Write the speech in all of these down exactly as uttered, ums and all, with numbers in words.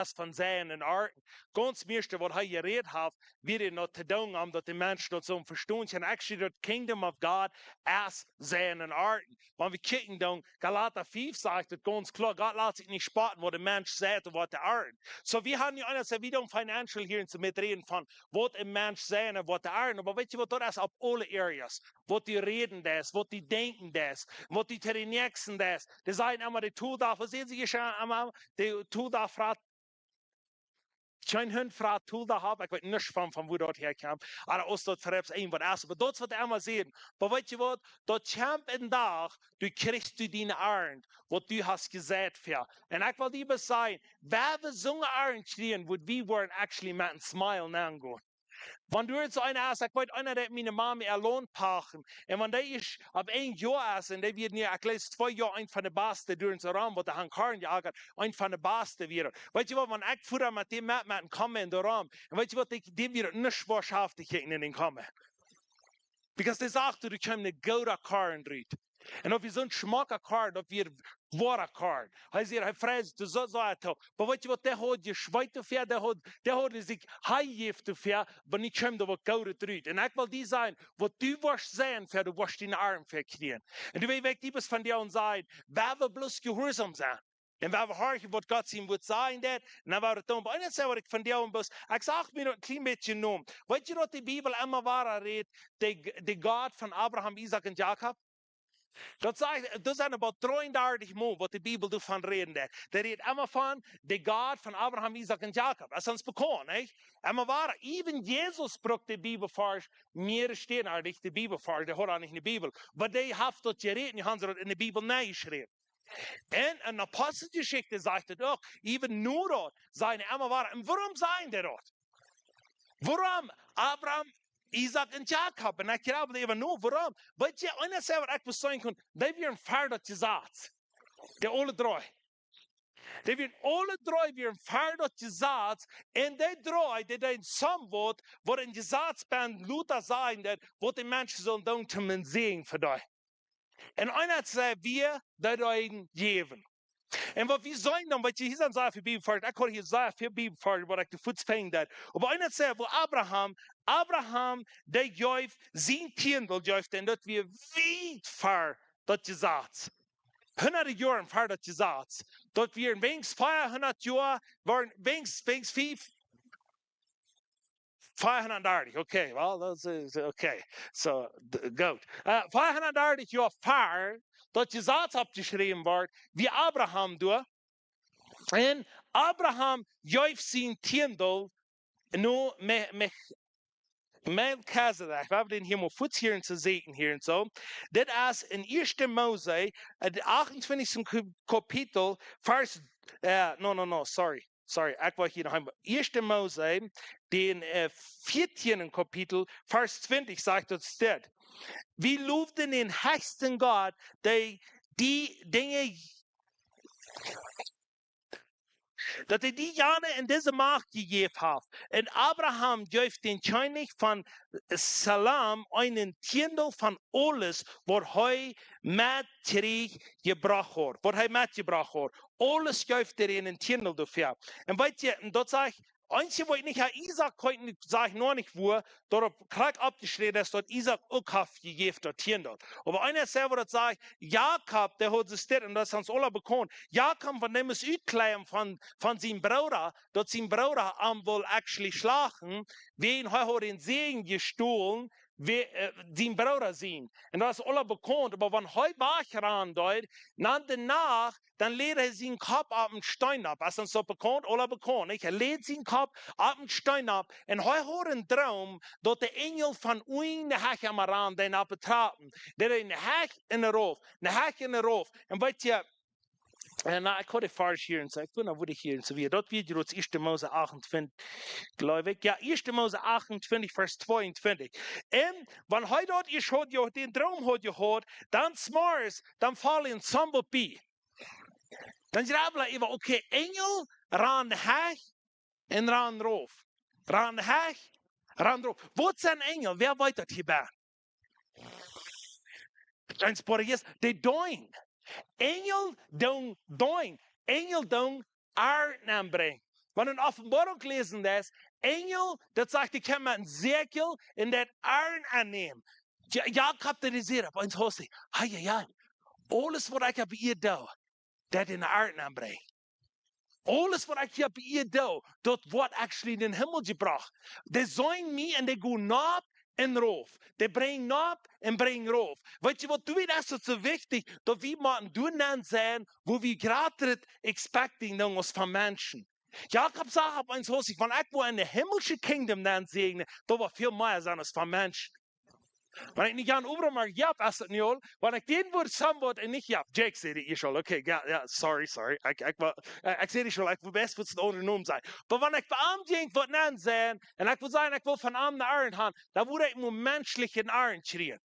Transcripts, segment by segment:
es von Seien un Arnten. Gaunz mieeschte waut hee jerät haft, wia daut to doonen, om daut de Menschen daut sullen vestonen. Un actually, daut Kingdom of God es Seien un Arnten. Wan wie kjikjen dan, Galata fief sajcht daut gaunz kloa, Gott lat sikj nich spotten, waut de Mensch seit un waut hee arnt. So, wie haben nu eena, see, wie doonen financial hia un soo met räden von waut een Mensch seien un waut hee arnt. Oba weetst du waut, daut es opp aule areas. Waut du räden deist, waut du denkjen deist, waut du to dän Näakjsten deist. Dee sajen emma, de Tolldach, waut säden see hia emma, de Tolldach frat, kjeen Hunt frat Tolldach opp, ekj weet nuscht von, von wua daut häakjemt. Oba aus daut vereps een waut es, oba daut es waut dee emma säden. Oba weetst du waut, daut kjemt een Dach, du kjrichst du diene Arnt, waut du hast jeseit fäa. Un ekj well die waut sajen, wan wie soone Arnt kjrieen, woa wie woaren actually met een smile nengonen. Wan du ieescht eena es, ekj weet, eena deed miene Mama äa Launt pachten. Un wan dee ieescht opp een Joa es, un dee wia nu, ekj jleew, twee Joa eent von de baste, doa en soo rom, waut dee han Korn jeagat, eent von de baste wia. Weetst du waut, wan ekj fua met dee met, met een Komma en de rom. Un weetst du waut, dee, dee wia nuscht woarschaftich jäajen en dän Komma. Because dee sach, du, doa kjemt een gooda Korn rut. Un auf wie soon schmocka Korn, auf wie woara Korn. Hee säd, hee freid sikj, soo, soo, hee too. Oba weetst du waut, dee haud jeschweet doafäa, dee haud, dee haud sikj jejäft doafäa, oba nu kjemt doa waut Goodet rut. Un ekj well die sajen, waut du woascht seien, fäa du woascht diene Arnt fäa kjrieen. Un du weetst, ekj die waut vondoag sajen, wan wie bloos jehuarsom sennen. Un wan wie horchen, waut Gott sien Wuat sajen deit, un dan woa wie daut doonen. Oba eent es waut ekj vondoag bloos, ekj sach mie daut een kjlien bät no. Weetst du daut de Bibel emma wada rät, de, de Gott von Abraham, Isaak un Jakob? Daut sajcht, daut sent about dreeundartich Mol waut de Bibel doavon räden deit. Dee rät emma von de Gott von Abraham, Isaak un Jakob. Daut es ons bekaunt, nich? Emma wada. Even Jesus brukt de Bibelvarsch, mea steenartich de Bibelvarsch, dee haud hee nich en de Bibel. Oba dee haft daut jerät, dee han see daut en de Bibel nenjeschräwen. Un en Aposteljeschicht sajcht et uk, even nu daut, sajen emma wada. Un wuarom sajen dee daut? Wuarom Abraham, Isaak un Jakob? Un ekj jleew, dee wia nu, wuarom? Weetst du, eent es waut ekj vestonen kunn, dee wieren fa daut Jesaz. Dee aule dree. Dee wieren aule dree, wieren fa daut Jesaz. Un dee dree, dee deeden somewhat, waut een Jesaz bie Luther sajen deed, waut de Menschen sullen doonen, om een Säajen fa dee. Un eena säd, wie, dee deeden jäwen. Un waut wie seenen dan, waut hia sent sea väl Bibelvarsch, ekj haud hia sea väl Bibelvarsch, waut ekj de Futs fungen deed. Oba eena säd, woo Abraham, Abraham, dee jeef sien Tiendel, jeef, un daut wia wiet ver daut Jesaz. Hundade Joaren ver daut Jesaz. Daut wia weens veahundat Joa, wieren weens, weens fief, veahundatdartich, okay, well, daut es, okay. So, d-, goot. Äh, veahundatdartich Joa ver daut Jesaz oppjeschräwen wort, wia Abraham doa. Un Abraham jeef sien Tiendel no Me-, Me-, Melchisedek. Wie haben dän hia mol fuats hia en to seenen hia en soo. Dit es en Ieeschte Mose, äh, de achtuntwintichste Ka-, Kapitel, Varsch, äh, no, no, no, sorry. Sorry, ekj woa hia noch eemol. Ieeschte Mose, dän, äh, vieetieenden Kapitel, Varsch twintich sajcht daut dit. Wie lowen dän hechsten Gott, dee die Dinja, daut hee die jane un dise Macht jejäft haft. Un Abraham jeef dän Kjennich von Salem een Tiendel von aules, waut hee met trigj jebrocht haud, waut hee metjebrocht haud. Aules jeef hee een Tiendel doafäa. Un weetst du, un daut sajcht, eensje waut nich, Isaak, kjemt nich, sajcht noch nich woo, daut opp krakjt oppjeschräwen es, daut Isaak uk haft jejäft daut Tiendel. Oba eena säd, waut daut sajcht, Jakob, dee haud sikj dit, un daut es ons aula bekaunt. Jakob, wan dee must utkjleien von, von sien Brooda, daut sien Brooda am wull actually schlachten, wäajen hee haud dän Säajen jestolen, wäa-, äh, sien Brooda sien. Un daut es aula bekaunt, oba wan hee wajchrannen deed, dan de Nacht, dan läd hee sienen Kopp opp een Steen opp. Es ons daut bekaunt, aula bekaunt, nich? Hee läd sienen Kopp opp een Steen opp. Un hee haud een Droom, daut de Enjel von unjen de Hecht aum rannen, dän opp de Trappen. Dee deed de Hecht un de Rof, de Hecht un de Rof. Un weetst du, äh, na, ekj haud de Varsch hia en soo, ekj weet nich, woo ekj hia en soo wia. Daut wia, jleew ekj, Ieeschte Mose achtuntwintich, jleew ekj. Jo, Ieeschte Mose achtuntwintich, Varsch tweeuntwintich. Un wan hee daut ieescht haud, jo, dän Droom haud jehaut, dan zemorjes, dan foll am somewhat bie. Dan jleew ekj, okay, Enjel, rannen de Hecht un rannen de Rof. Rannen de Hecht, rannen de Rof. Waut sent Enjel? Wäa weet daut hia bie? Eens poa Joa, dee doonen. Enjel doonen, doonen. Enjel doonen Arnten brinjen. Wan du en Openboarunk läsen deist, Enjel, daut sajcht, dee kjemt met een Säakjel un deit Arnt aunnämen. Ja, Jakob, dee sitt opp eemol, hee sajcht: Hei, hei, hei. Aules waut ekj opp Ieed doo, daut deit Arnt aunbrinjen. Aules waut ekj hia opp Ieed doo, daut woat actually en dän Himmel jebrocht. Dee seenen mie un dee gonen nopp un rauf. Dee brinjen nopp un brinjen rauf. Weetst du waut, doawäajen es daut soo wichtich, daut wie motten doa nenn sennen, wua wie jrata expecting doonen aus von Menschen. Jakob sajcht opp eemol, wan ekj woa en de himmlische kingdom nenn sennen, daut woat väl mea sennen aus von Menschen. Wan ekj nich aun Abraham, mau, jo, es daut nich aul? Wan ekj dän Wort somewhat un nich, jo, Jake säd daut ieescht aul, okay, jo, jo, sorry, sorry. Ekj, ekj, wa-, eh, ekj säd daut ieescht aul, ekj wull best waut een aundra Nomen sajen. Oba wan ekj bie am jinkj waut nenn sennen, un ekj wull sajen, ekj wull von am de Arnt haben, dan wudd ekj mau menschlichen Arnt kjrieen.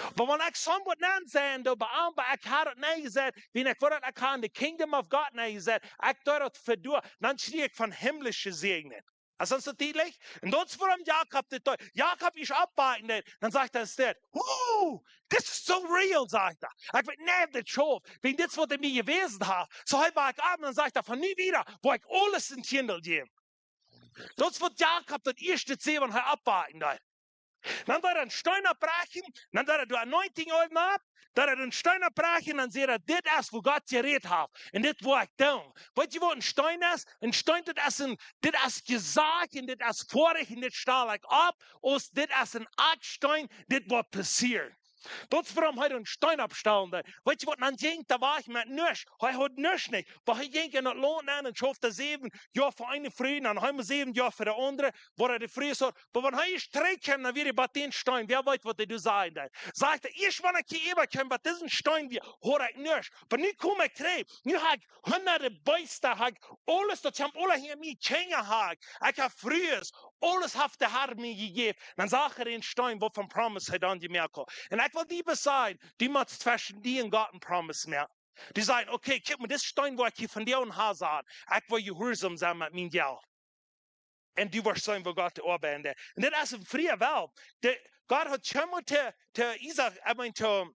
Oba wan ekj somewhat nenn sennen doo bie am, oba ekj hab daut nich jesajcht, wan ekj wudd daut, ekj hab en de kingdom of God nich jesajcht, ekj doo daut fa die, dan kjrie ekj von himmlische Säajen. Es daut soo dietlich? Un daut es wuarom Jakob dit deed. Jakob es oppwaken deed. Dan sajcht hee: Dit, wow, this is so real, sajcht hee. Ekj weet nich, dit schauft, wan dit es waut hee mie jewäsen haft. Soo hee wakt opp un dan sajcht hee: Von nu wieda woa ekj aules en Tieendel jäwen. Daut es waut Jakob daut ieeschte säd, wan hee oppwaken deed. Dan deed hee een Steen oppbräakjen, dan deed hee de anointing opp, dan deed hee een Steen oppbräakjen, dan säd hee: Dit es wua Gott jerät haft. Un dit woa ekj doonen. Weetst du waut een Steen es? Een Steen, dit es een, dit es jesajcht un dit es foadich un dit stal ekj opp, aus dit es een Akjsteen, dit woat passieren. Daut es wuarom hee een Steen oppstald. Weetst du waut, dan jinkj hee wajch met nuscht. Hee haud nuscht nich. Oba hee jinkj en daut Launt nenn un schauft doa säwen Joa fa eene Fru, dan hee mol säwen Joa fa de aundre, wua hee de Frues haud. Oba wan hee ieescht trigjkjeem, dan wia hee bie dän Steen. Wäa weet waut hee doa säd dan. Sajcht hee: Ieescht wan ekj hia äwakjeem, bie disen Steen wia, haud ekj nuscht. Oba nu kom ekj trigj. Nu hab ekj hunderte Beesta, hab ekj aules, daut kjemt aula hinja mie, Kjinja hab ekj, ekj hab Frues, aules haft de Herr mie jejäft. Dan sach hee dän Steen, waut von Promise hee dan jemoakt haud. Un ekj well die bloos sajen, du motst tweschen die un Gott een Promise moaken. Du sajst: Okay, kjikj mol, dis Steen woa ekj hia von die aun ha sajen. Ekj woa jehuarsom sennen met mien Jelt. Un du woascht seenen, woo Gott de Oabeit deit. Un dit es een frie Well. De, Gott haud kjeenmol to, to Isaak, I mean, to,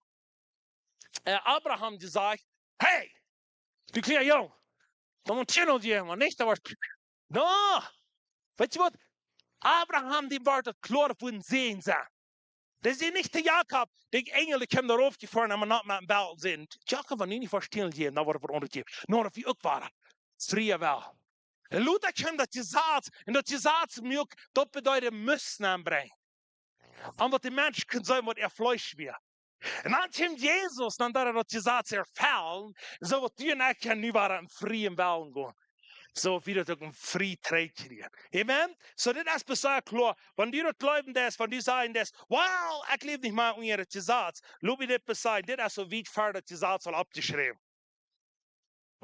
eh, Abraham jesajcht: Hey, du kjliena Jung, dan mott hia noch jemaunt, nich? Daut woat, no. Weetst du waut? Abraham, dee wort daut kloa, daut woat een Säajen sennen. Dee säd nich to Jakob, de Enjel, dee kjeemen doa rauf jefoaren, oba noch met een Belt säd: Jakob, wan du nich woascht hia jäwen, dan woat waut aundret jäwen. No, daut wia uk woa. Frie Well. Un lota kjeem daut Jesaz, un daut Jesaz muak, daut bedeed, must aunbrinjen. Om waut de Mensch kunn seenen, waut äa Fleesch wia. Un dan kjeem Jesus, dan deed hee daut Jesaz erfellen, soo daut du un ekj kjennen nu wada em frieen Wellen gonen. Soo daut wie daut uk em frie trigj kjrieen. Amen? Soo, dit es besonda kloa. Wan du daut jleewen deist, wan du sajen deist: Well, ekj läw nich mea unja daut Jesaz. Lot mie dit bloos sajen, dit es soo wiet ver daut Jesaz aul oppjeschräwen.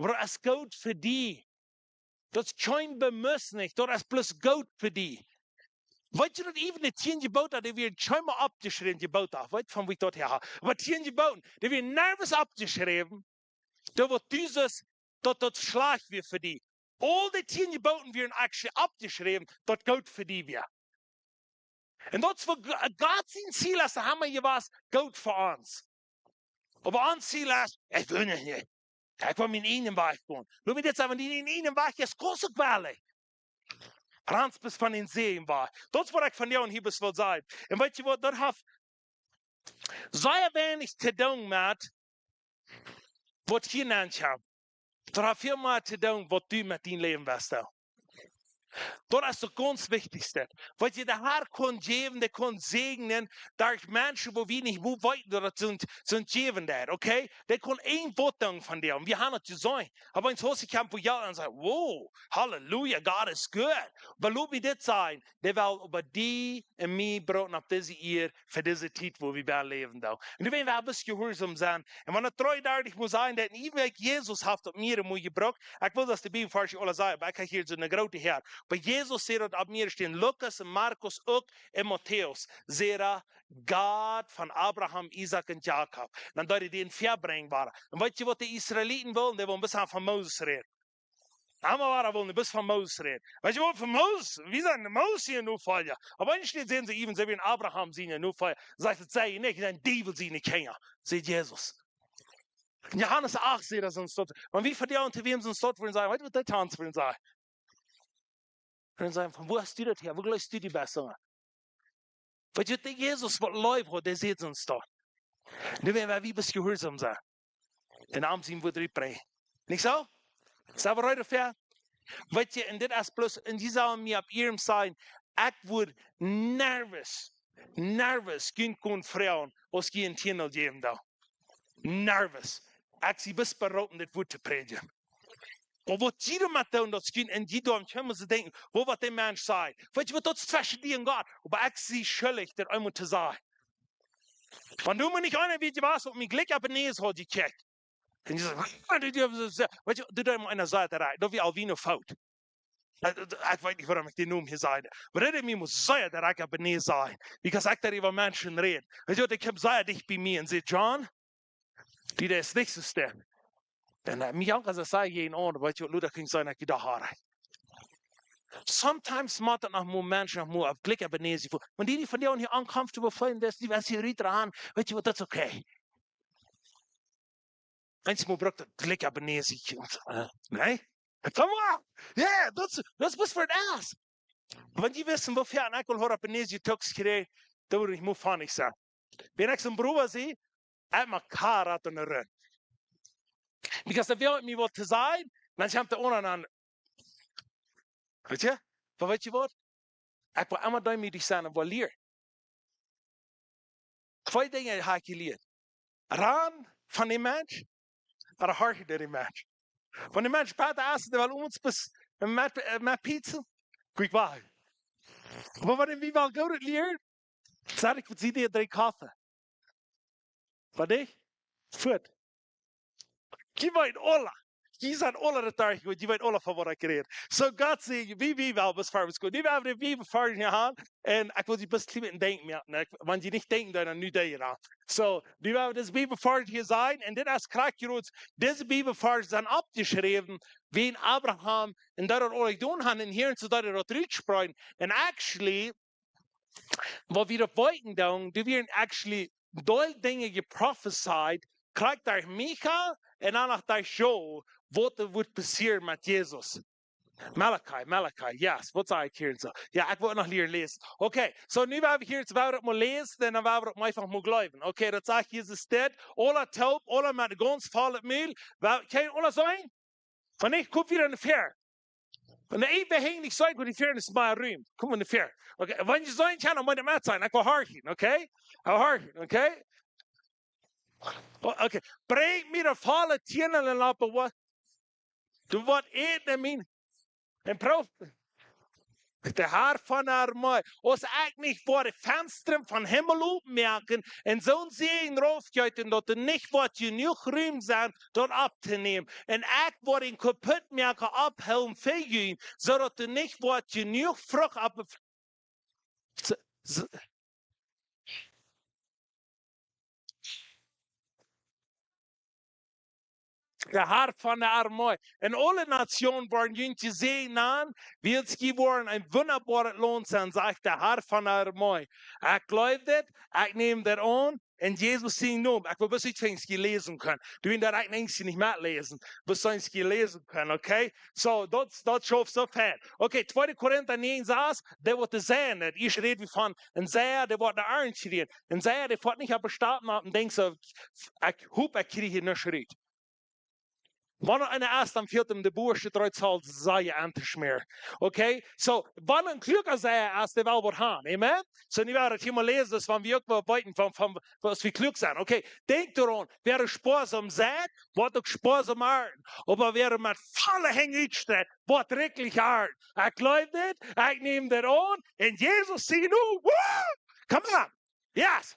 Oba daut es goot fa die. Daut es kjeen Bemust nich, daut es bloos goot fa die. Weetst du daut äwent de tieen Jeboota, dee wieren kjeenmol oppjeschräwen, Jeboota, weetst von wua ekj daut häa hab? Oba tieen Jeboota, dee wieren nirjens oppjeschräwen, daut waut du sajchst, daut daut schlajcht wia fa die. Aul de tieen Jeboota wieren actually oppjeschräwen, daut goot fa die wia. Un daut es waut G-, Gott sien Ziel es, daut hab wie jewast, goot fa ons. Oba ons Ziel es, ekj well nich, nä. Ekj well mienen eenen Wajch gonen. Lot mie dit sajen, wan du dienen eenen Wajch hast, kaust uk wellen. Rannst bloos von dän Säajen wajch. Daut es waut ekj von die un hia bloos well sajen. Un weetst du waut, daut haft sea weinich to doonen met waut hia nenn kjemt. Daut haft väl mea to doonen, waut du met dien Läwen west doonen. Daut es daut gaunz wichtichste. Weetst du, de Herr kaun jäwen, dee kaun säajnen, derch Menschen, wua wie nich woo weeten, daut daut soont, soont jäwen deit, okay? Dee kaun een Wort doonen von die. Un wie haben daut jeseenen. Oba wan hee sikj kjemt, wua jie dan sajen: Wow, Halleluja, God is good. Oba lot mie dit sajen, dee well oba die un mie brucken opp dise Ieed fa dise Tiet, wua wie bie läwen doonen. Un doawäajen well wie bloos jehuarsom sennen. Un wan daut dreeundartich mol sajen, daut een Wajch Jesus haft daut mea mol jebrukt. Ekj well daut de Bibelvarsch aula sajen, oba ekj hab hia soone groote Häad. Oba Jesus sajcht daut opp mea Städen, Lukas un Markus uk un Matäus, sajcht hee: Gott von Abraham, Isaak un Jakob. Dan deed hee dän väabrinjen wada. Un weetst du waut de Israeliten wullen? Dee wullen bloos von Moses räden. Emma wada wullen dee bloos von Moses räden. Weetst du waut, von Moses, wie sent de Moses siene Nofolja. Opp eene Städ säden see äwent, see wieren Abraham siene Nofolja. Sajcht hee: Daut sie jie nich, jie sent Diewel siene Kjinja, sajcht Jesus. En Johanes acht sajcht hee soont, wan wie von die aun to wäm soont wudden sajen, weetst du waut dee to ons wudden sajen? Un dan sajen: "Von wua hast du daut häa? Woo jleefst du, du best?" Weetst du, dee Jesus waut leef haud, dee säd ons daut. Nu woa wie bloos jehuarsom sennen. Un am sien Wuat rutbrinjen. Nich soo? Sent wie reed doafäa? Weetst du, un dit es bloos, un dee sellen mie opp iernst sajen, ekj wudd nervous, nervous, jie kunnen froagen, aus jie een Tiendel jäwen doonen. Nervous. Ekj sie bloos beroopen, dit Wuat to prädjen. Oba waut jie doamet doonen, daut es jun, un jie doonen kjemma soo denkjen, waut woat dee Mensch sajen? Weetst du waut, daut es tweschen die un Gott. Oba ekj sie schuldich, daut eemol to sajen. Wan du mie nich eena wia jewast, waut mie jlikj opp de Näs haud jekjikjt. Un jie sajen: "Waut, du, du, du, du, weetst du, du deist mie eena sajen, daut ekj, daut wia Alwino Fout." Ekj, ekj weet nich, wuarom ekj dän Nomen hia saj. Oba daut mie must sajen, daut ekj opp de Näs saj. Because ekj doa äwa Menschen räd. Weetst du waut, ekj kjeem sea dicht bie mie un säd: "John, dee, daut es nich soo stell." Un, äh, mie jankat daut sea jäajen aun, weetst du waut, Luda kunn sennen, ekj docht, ha. Sometimes mott daut noch mol Menschen noch mol opp jlikj opp de Näs, wan dee, dee von die hia uncomfortable feelen, daut dee, wan see hia rut dran, weetst du waut, daut es okay. Eensmol brukt daut jlikj opp de Näs, äh, nä? Come on! Yeah, daut es, daut es waut fa daut es. Wan jie wisten, woo väl ekj aul opp de Näs jetukt kjrieech, dan wudd ekj mol funny sennen. Wan ekj soon Bruda see, ekj moak Kara un rum. Because dan well ekj mie waut to sajen, dan kjemt dee aun un dan, weetst du, oba weetst du waut? Ekj well emma deemootich sennen un well lieren. Twee Dinja hab ekj jelieet. Ran von dän Mensch, ooda horchen no dän Mensch. Wan dee Mensch bäta es, dee well ons bes-, met, äh, met Pizza, kjikj wajch. Oba wan wie wellen goot lieren, saj ekj, waut sie dee dree Koffe? Waut nich? Fuat. Jie weeten aula. Jie sent aula daut doa, jie weeten aula, von waut ekj räd. So Gott säd, wie, wie well, waut fa ons goot. Wie well de Bibelvarsch hia haben. Un ekj well jie bloos kjlien bät denkjen, jo, nä? Wan jie nich denkjen, dan nu denkj jie doaraun. So, wie well dise Bibelvarsch hia seenen. Un dit es krakjt jrod, dise Bibelvarsch sent oppjeschräwen, wäajen Abraham, un daut daut aul jedonen haud, un hia un soo daut daut rutspreeden. Un actually, waut wie doa weeten doonen, dee wieren actually deel Dinja jeprophesied, krakjt derch Micha un dan noch derch Joel, waut doa wudd passieren met Jesus. Malachi, Malachi, yes, waut saj ekj hia un soo? Jo, ekj well noch lieren läsen. Okay, so nu woa wie hia, woa wie daut mol läsen, un dan woa wie daut mol eefach mol jleewen. Okay, daut sajcht Jesus dit, aula toop, aula met gaunz vollet Mul, woa, kjenn jie aula seenen? Wan nich, kjemt wada no väaren. Wan jie nich seenen, kjemt wada no väaren. Kjemt no väaren. Okay, wan jie seenen kjennen, dan mott jie met sennen. Ekj well horchen, okay? Ekj well horchen, okay? O-, okay. Brinjt mie daut volle Tiendel un lot waut. Doa woat äten en mie. Un prooft. De Har von de Armee, aus ekj nich woa de Fensta vom Himmel opmoaken un soon Säajen raufjeeten, daut doa nich woat jenuach Rum sennen, daut opptonämen. Un ekj woa dän kaputtmoaken oppheelen fa junt, soo daut doa nich woat jenuach Frucht opp de F-, s-, s-, de Har von de Armee. Un aule Nationen woaren junt säajnen, wiels jie woaren een wundaboaret Launt sennen, sajcht de Har von de Armee. Ekj jleew dit, ekj näm dit aun, en Jesus sienen Nomen. Ekj well bloos utfinjen, aus jie läsen kjennen. Doa woat eena nich metläsen, bloos aus jie läsen kjennen, okay? So, daut, daut schauft soo väl. Okay, tweede Korinta näajen sas, dee woat de Säaja, ieescht räd wie von een Säaja, dee woat de Arnt kjrieen. Een Säaja, dee foat nich opp de Stock opp un denkjt soo, ekj hop, ekj kjrie hia nuscht rut. Wan eena es, dan fält am de Buasch, daut rut saul sea auntoschmäaren. Okay? So, wan een kluaka Säaja es, dee well waut haben. Amen? So, nu woa wie daut hia mol läsen, daut wan wie uk waut weeten von, von, aus wie kluak sent. Okay? Denkjt doaraun, wäa spoasom seit, woat uk spoasom arnten. Oba wäa met volle Henj utstreit, woat rikjlich arnten. Ekj jleew dit, ekj näm dit aun, en Jesus sienen Nomen, woo! Come on! Yes!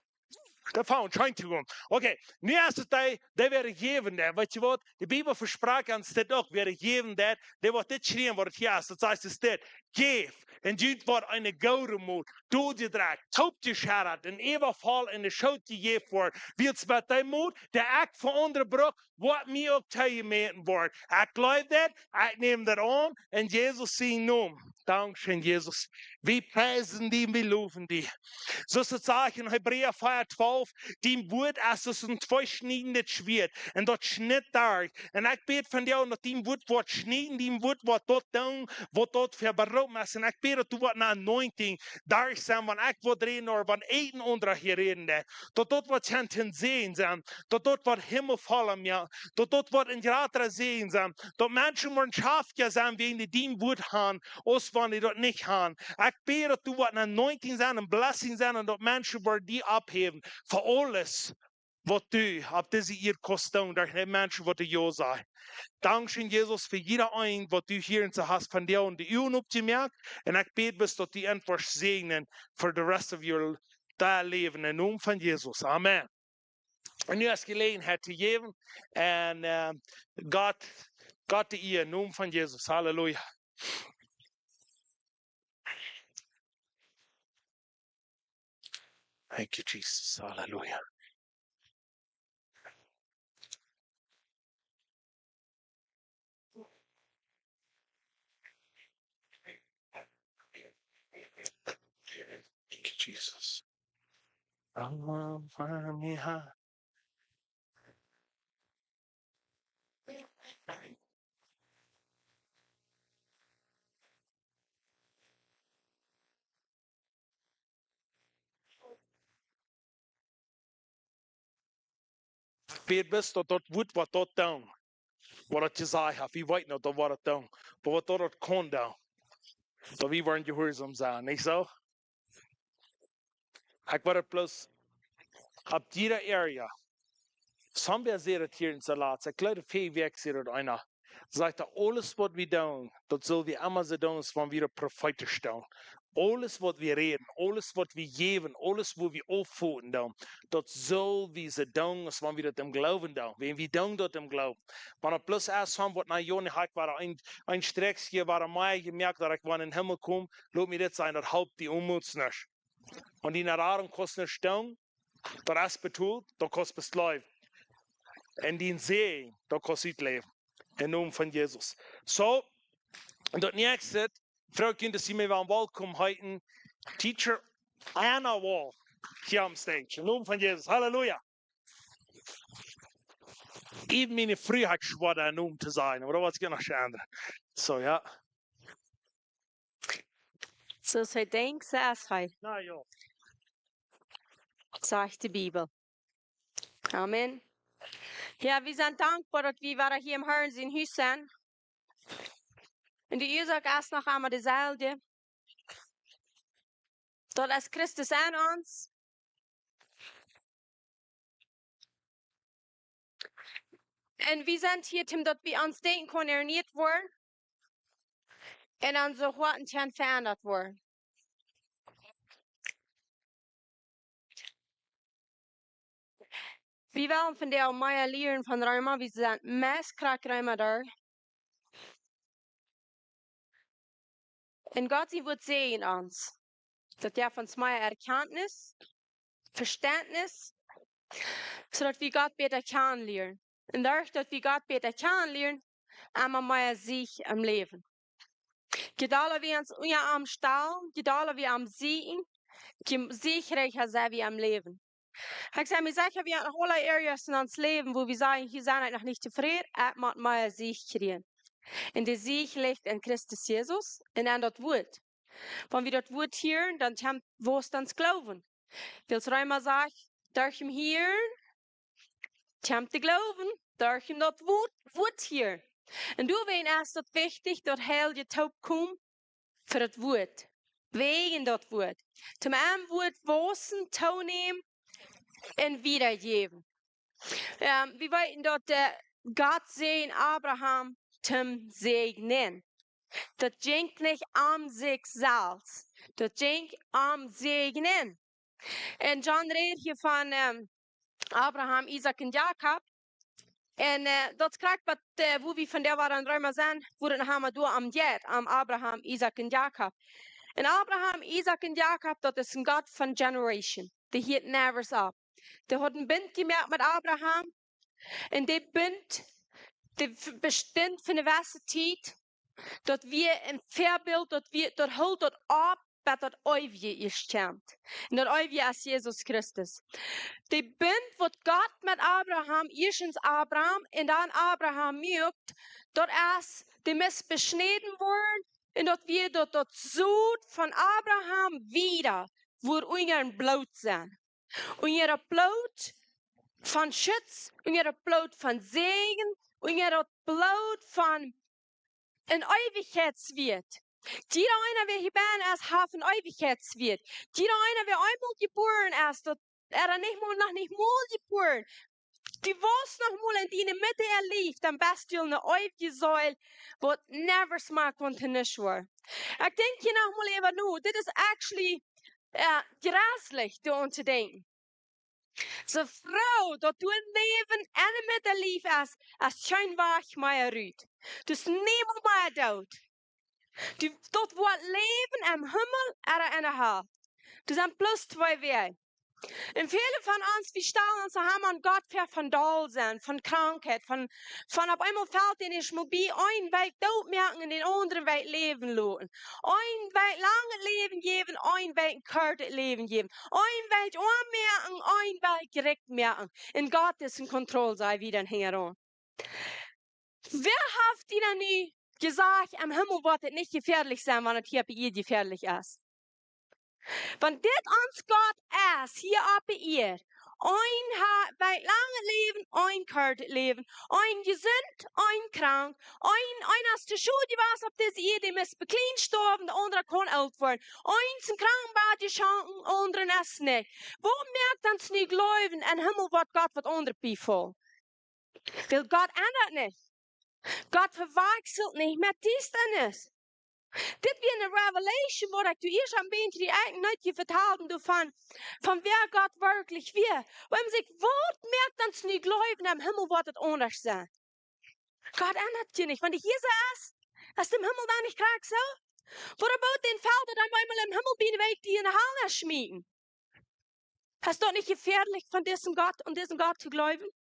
Daut found trying to go. Okay, nu es et dee, dee woat jäwen, dee, weetst du waut? De Bibel vesprakjt ons dit uk, woat jäwen, dee, dee woat dit kjrieen, waut et hia es, daut sajcht et dit. Jäft, Un junt woat eene goode Mot, dol jedreit, toop jescheddat un äwavoll enne Schoot jejäft woaren. Wiels met dee Mot, dee ekj fa aundre bruck, woat mie uk toojemäten woaren. Ekj jleew daut, ekj näm daut aun, en Jesus sienen Nomen. Dankscheen, Jesus. Wie priesen die, wie lowen die. Soo aus et sajcht en Hebräa vea twalf, dien Wuat es aus een tweeschniedendet Schwieet. Un daut schnitt derch. Un ekj bäd vondoag, daut dien Wuat woat schnieden, dien Wuat woat daut doonen, waut daut fa beroopen es. Un ekj bäd, daut du woat ne anointing derch sennen, wan ekj woa räden, ooda wan een aundra hia räden deit. Daut daut woat kjennen Säajen sennen, daut daut woat Himmel voll moaken, daut daut woat een jratra Säajen sennen, daut Menschen woaren schaftja sennen, wäajen dee dien Wuat han, aus wan dee daut nich han. Ekj bäd, daut du woat ne anointing sennen, ne blessing sennen, un daut Menschen woaren die opphäwen fa aules, waut du opp dise Ieed kaust doonen, derch de Menschen, waut die jo sajen. Dankscheen, Jesus, fa jieda een, waut du hia en soo hast vondoag de Uagen opjemoakt. Un ekj bäd, best daut du an woascht säajnen for the rest of your, dien Läwen. En Nomen von Jesus. Amen. Un nu es Jeläajenheit to jäwen. Un, eh, Gott, Gott de Ea, en Nomen von Jesus. Halleluja. Thank you, Jesus. Halleluja. Thank you, Jesus. Amen. Bäd best, daut daut Wuat, waut daut doonen, waut daut jesajcht haft, wie weeten, daut daut woat daut doonen, oba waut daut, daut kaun doonen, daut wie woaren jehuarsom sennen, nich soo? Ekj woa daut bloos opp jieda area. Somebody säd daut hia en Salat. Ekj jleew, väl Wäakj säd daut eena. Sajcht hee, aules waut wie doonen, daut sell wie emma soo doonen, aus wan wie daut profeetisch doonen. Aules waut wie räden, aules waut wie jäwen, aules wua wie auffoten doonen, daut sell wie soo doonen, aus wan wie daut em Gloowen doonen. Wan wie doonen daut em Gloowen. Wan daut bloos es, wan waut, na jo, nä, ekj woa een, een Strekjsje, woa mea jemoakt, daut ekj woa en dän Himmel kom, lot mie dit sajen, daut halpt die Omots nuscht. Un dee Errettunk kaust nich stonen, daut es betolt, daut kaust bloos jleewen. Un dän Säajen, daut kaust utläwen. En Nomen von Jesus. Soo, un daut näakjste, Fru Kindes, see mie wellen welkom heeten, Teacher Anna Wall, hia aum stage. En Nomen von Jesus. Halleluja. Äwen miene Fru haud schwoa, dän Nomen to sajen, oba daut woat sikj noch endren. Soo, jo. Soo aus hee denkjt, soo es hee. Na jo. Sajcht de Bibel. Amen. Jo, wie sent dankboa, daut wie wada hia em Harn sien Hus sent. Un de Uasoak es noch emma deeselwje. Daut es Christus en ons. Un wie sent hia, om daut wie ons Denkjen kjennen ernieet woaren. Un onse Hoaten kjennen veendat woaren. Wie wellen vondoag mea lieren von Reema. Wie sent meist krakjt Reema doa. Un Gott, see woat säajnen ons. Daut jeft ons mea Erkjantnis, Vestentnis, soo daut wie Gott bäta kjanen lieren. Un doaderch daut wie Gott bäta kjanen lieren, emma mea Siech em Läwen. Je dolla wie ons unja am stalen, je dolla wie am sieekjen, je siechreicha sent wie em Läwen. Ekj sie mie secha, wie haben noch aule areas en ons Läwen, wua wie sajen, hia sie ekj noch nich tofräd, ekj mott mea Siech kjrieen. Un de Siech licht en Christus Jesus un en daut Wuat. Wan wie daut Wuat hieren, dan kjemt, woat ons Gloowen. Wiels Reema sajcht, derch daut Hieren kjemt de Gloowen, derch daut Wuat, Wuat hieren. Un doawäajen es daut wichtich, daut Heilje toopkomen fa daut Wuat. Wäajen daut Wuat. Toom em Wuat wausen, toonämen un wiedajäwen. Ähm, wie weeten daut, äh, Gott säajend Abraham toom säajnen. Daut jinkj nich om sikj selfst. Daut jinkj om säajnen. Un John rät hia von, ähm, Abraham, Isaak un Jakob. Un, äh, daut krakjt waut, äh, wua wie vondoag wada en Reema sent, wua daut noch emma doa om jeit, om Abraham, Isaak un Jakob. Un Abraham, Isaak un Jakob, daut es een Gott von generation. Dee hieet never opp. Dee haud een Bunt jemoakt met Abraham. Un dee Bunt, dee v-, bestunt fa eene jewesse Tiet. Daut wia een Väabilt, daut wia, daut hilt daut opp, bat daut Eewje ieescht kjemt. Un daut Eewje es Jesus Christus. Dee Bunt, waut Gott met Abraham, ieeschtens Abraham un dan Abraham muak, daut es, dee must beschnäden woaren, un daut wia daut, daut Sot von Abraham wieda, wudd unja daut Bloot sennen. Unja daut Bloot von Schutz, unja daut Bloot von Säajen, unja daut Bloot von een Eewichkjeitswieet. Jieda eena, wäa hia bennen es, haft een Eewichkjeitswieet. Jieda eena, wäa eemol jebuaren es, daut, ooda nich mol, noch nich mol jebuaren. Du woascht noch mol en diene Muttamoag, dan best du eene eewje Seel, waut never smak von to nuscht woat. Ekj denkj hia noch mol äwa no. Dit es actually, äh, jreslich, doaraun to denkjen. Soo froo daut du een Läwen en de Muttamoag hast, es kjeen Wajch mea rut. Du best niemols mea doot. Du, daut woat Läwen em Himmel ooda en de Hal. Doa sent bloos twee Wäaj. Un väle von ons, wie stalen ons emma aun Gott väa von doll sennen, von Krankheit, von, von opp eemol felt dee nich mea bie, eene Wäakj doot moaken un dän aundren Wäakj läwen loten. Eene Wäakj lang Läwen jäwen, eene Wäakj een kortet Läwen jäwen. Eene Wäakj oam moaken, eene Wäakj rikj moaken. Un Gott es en Kontroll, saj wie dan hinjaraun. Wäa haft die dan nu jesajcht, em Himmel woat et nich jefäadlich sennen, wan et hia opp de Ieed jefäadlich es? Wan dit ons Gott es, hia opp de Ieed, een ha-, bie langet Läwen, een kortet Läwen, een jesunt, een krank, een, eena es to schod jewast opp dise Ieed, dee must bekjlien stoawen, de aundra kaun oolt woaren. Eena es em Krankenbad jeschonken, aundra es nich. Waut moakt ons nu jleewen, em Himmel woat Gott waut aundret biefolen? Wiels Gott endat nich. Gott vewakjselt nich met Diestanis. Dit wia eene Revelation, waut ekj doa ieescht een bät, dee ekj nich vetald doavon, von wäa Gott werkjlich wia. Wuarom saj ekj, waut moakt ons nu jleewen, em Himmel woat et aundasch sennen? Gott endat sikj nich, wan dee hia soo es, es em Himmel dan nich krakjt soo? Waut about dän Fält, daut dan eemol em Himmel bie de Wäakj die en de Hal schmieten? Es daut nich jefäadlich, von disen Gott, aun disen Gott to jleewen?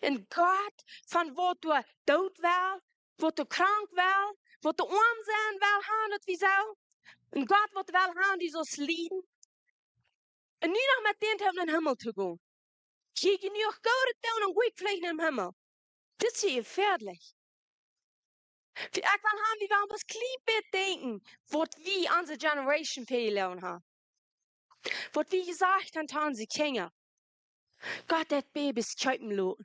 Een Gott, von waut doa doot well, waut doa krank well, waut doa oam sennen well, han daut wie soo. Een Gott, waut well han, du saust lieden. Un nu noch met dän toop en dän Himmel to gonen. Ekj hab jenuach Goodet jedonen, dan go ekj veleicht en dän Himmel. Dit es jefäadlich. Wie, ekj well han, wie wellen bloos kjlien bät denkjen, waut wie onse generation väajeleet haben. Waut wie jesajcht haben to onse Kjinja. Gott haft Babys kjeepen loten.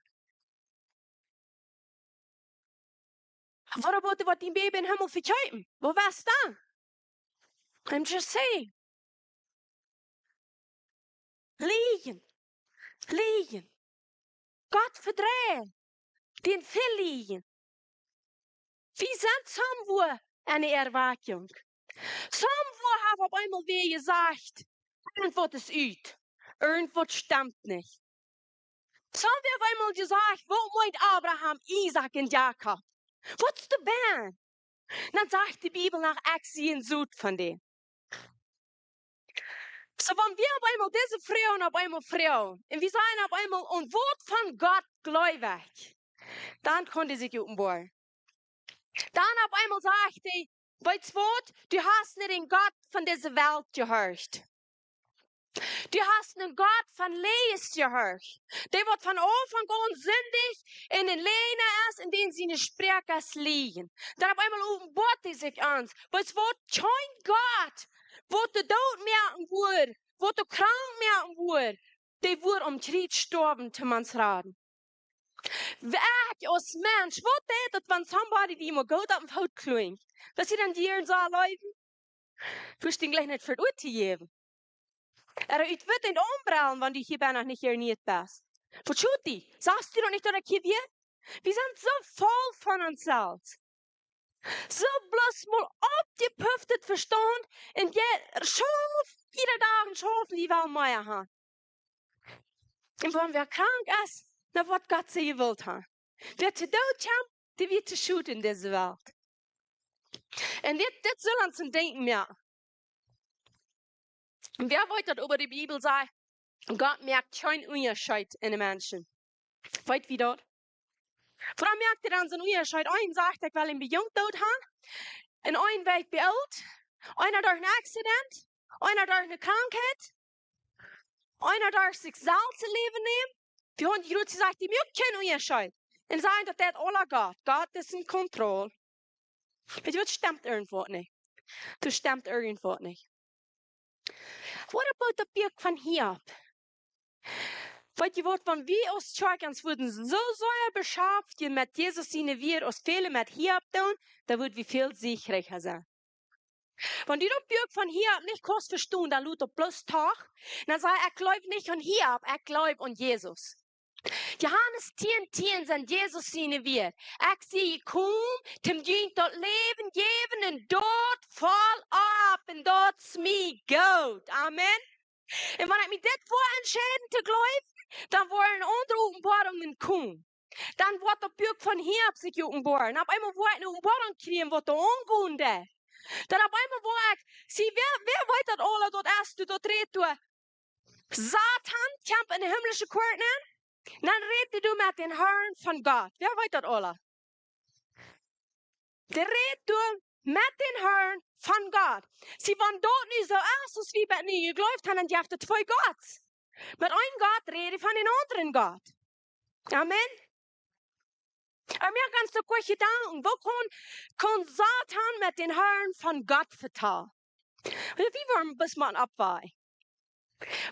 Waut about waut dee Baby em Himmel vekjeepen? Woo wia daut dan? I'm just saying. Liejen. Liejen. Gott vedreien. Dän velijen. Wie sent somewhere enne Erwakjunk. Somewhere haft opp eemol wäa jesajcht, irjentwaut es ut. Irjentwaut stemt nich. Somewhere haft eemol jesajcht, waut meent Abraham, Isaak un Jakob? Waut es de Band? Dan sajcht de Bibel noch, ekj sie een Sot von dän. Soo, wan wie opp eemol dise Froag un opp eemol Froag, un wie sajen opp eemol, un waut von Gott jleew ekj, dan kaun dee sikj openboaren. Dan opp eemol sajcht hee, weetst waut, du hast nich dän Gott von dise Welt jehorcht. Du hast een Gott von Läajes jehorcht. Dee waut von Aunfank aun sindicht un een Läajna es un dän siene Sproak es Liejen. Dan opp eemol openboat hee sikj ons. Weetst waut, kjeen Gott, waut doa doot moaken woat, waut doa krank moaken woat, dee woat aum Kjriez stoawen, toom ons raden. Wäa aus Mensch, waut deit daut, wan somebody die mol goot opp dän Foot kjlunjt? Daut see dan die soo leewen? Wurscht dän jlikj nich fa daut utjäwen. Ooda ut waut dän aunbrellen, wan du hia bie noch nich jeneet best. Waut schot die? Sachst du noch nich, daut ekj hia wia? Wie sent soo voll von ons selfst. Soo bloos mol oppjepuftet Vestaunt un je-, schauf, jieda Dach un schaufen, wie well mea han. Un wan wäa krank es, dan woat Gott sien Wellen han. Wäa to Doot kjemt, dee woat to schooten en dise Welt. Un dit, dit sull ons een Denkjen moaken. Wäa weet daut äwa de Bibel sajcht, Gott moakt kjeen Unjascheet en de Menschen? Weet wie daut? Wuarom moakt hee dan soon Unjascheet? Eena sajcht, ekj well am bie junk doot haben, un eena woat bie oolt, eena derch een Accident, eena derch eene Krankheit, eena derch sikj selfst daut Läwen nämen. Wie haben jrots jesajcht, dee moakt kjeen Unjascheet. Un sajen daut deit aules Gott. Gott es en Kontroll. Weet jie waut, stemt irjentwaut nich. Doa stemt irjentwaut nich. What about daut Buak von Hiob? Weet jie waut, wan wie aus Kjoakj ons wudden soo sea beschäftjen met Jesus siene Wieed aus väle met Hiob doonen, dan wudd wie väl siegreicha sennen. Wan du daut Buak von Hiob nich kaust vestonen, dan lot daut bloos doch. Dan saj: Ekj jleew nich aun Hiob, ekj jleew aun Jesus. Johanes tieen tieen sent Jesus siene Wieed: Ekj sie jekomen, om junt daut Läwen to jäwen un daut voll opp, un daut es mie goot. Amen. Un wan ekj mie dit fa entscheiden to jleewen, dan woaren aundre Openboarungen komen. Dan woat daut Buak von Hiob sikj openboaren. Opp eemol woa ekj eene Openboarunk kjrieen, waut doa aungonen deit. Dan opp eemol woa ekj, see, wäa, wäa weet daut aules, daut es, du, daut rät doa Satan kjemt en de himmlische Koat nenn, dan rät hee doa met dän Harn von Gott. Wäa weet daut aules? Dee rät doa met dän Harn von Gott. See, wan daut nu soo es, aus wie bat nu jejleeft haben, dan jeft et twee Gotts. Met een Gott rät hee von dän aundren Gott. Amen. Oba mie gaunz soo kort Jedanken, woo kaun, kaun Satan met dän Harn von Gott vetalen? Wie woaren bloos mol oppwaken.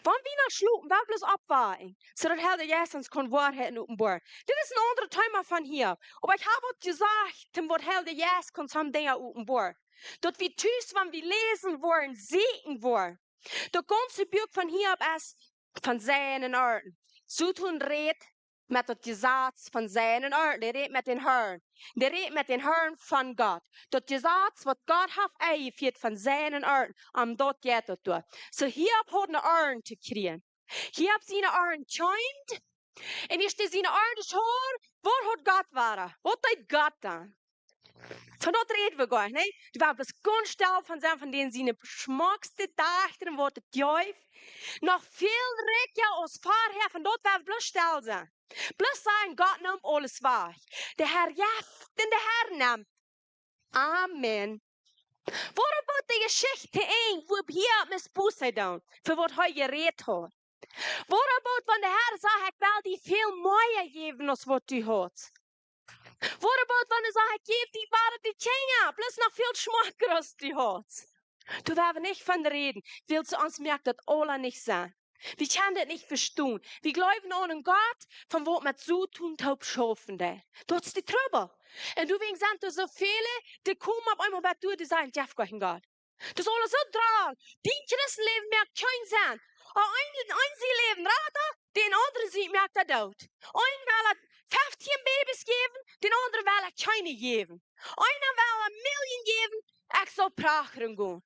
Wan wie noch schlopen, woa bloos oppwaken, soo daut Heilje Jeist ons kaun Woarheiten openboaren. Dit es een aundret Thema von hia. Oba ekj hab waut jesajcht, om waut Heilje Jeist kaun some Dinja openboaren. Daut wie tus, wan wie läsen woaren, seenen woaren. Daut gaunze Buak von Hiob es von Seien un Arnten. Soo to rät met daut Jesaz von Seien un Arnten. Dee rät met dän Harn. Dee rät met dän Harn von Gott. Daut Jesaz, waut Gott haft enjefieet von Seien un Arnten, om daut jeit daut doa. Soo Hiob haud eene Arnt jekjräajen. Hiob siene Arnt kjeem, un hia steit siene Arnt es hoch. Waut haud Gott wada? Waut deed Gott dan? Von daut räd wie goa nich, nä? Doa woa wie bloos gaunz stell von sennen, von dän siene schmockste Dajchta, waut et jeef. Noch väl rikja aus verhäa, von daut woa wie bloos stell sennen. Bloos sajen: Gott nemt aules wajch. De Herr jeft un de Herr nemt. Amen. Waut about de Jeschicht to Enj, wua Hiob must Buße doonen, fa waut hee jerät haud? Waut about wan de Herr sajcht: Ekj well die väl mea jäwen aus waut du hast? Waut about wan hee sajcht: Ekj jäw die wada de Kjinja, bloos noch väl schmockra aus du hast? Doa woa wie nich von räden, wiels ons moakt daut aules nich Senn. Wie kjennen daut nich vestonen. Wie jleewen aun eenen Gott, von waut met Soton toop schaufen deit. Daut es de Trubbel. Un doawäajen sent doa soo väle, dee komen opp eemol bat doa, dee sajen: Ekj jleew goa nich aun Gott. Daut es aules soo drol. Dien Christenläwen moakt kjeen Senn. Aun eenen, eenen sien Läwen rat daut, dän aundren sien moakt daut doot. Eenen well hee feftieen Babys jäwen, dän aundren well hee kjeene jäwen. Eena well hee Miljonen jäwen, ekj saul prachren gonen.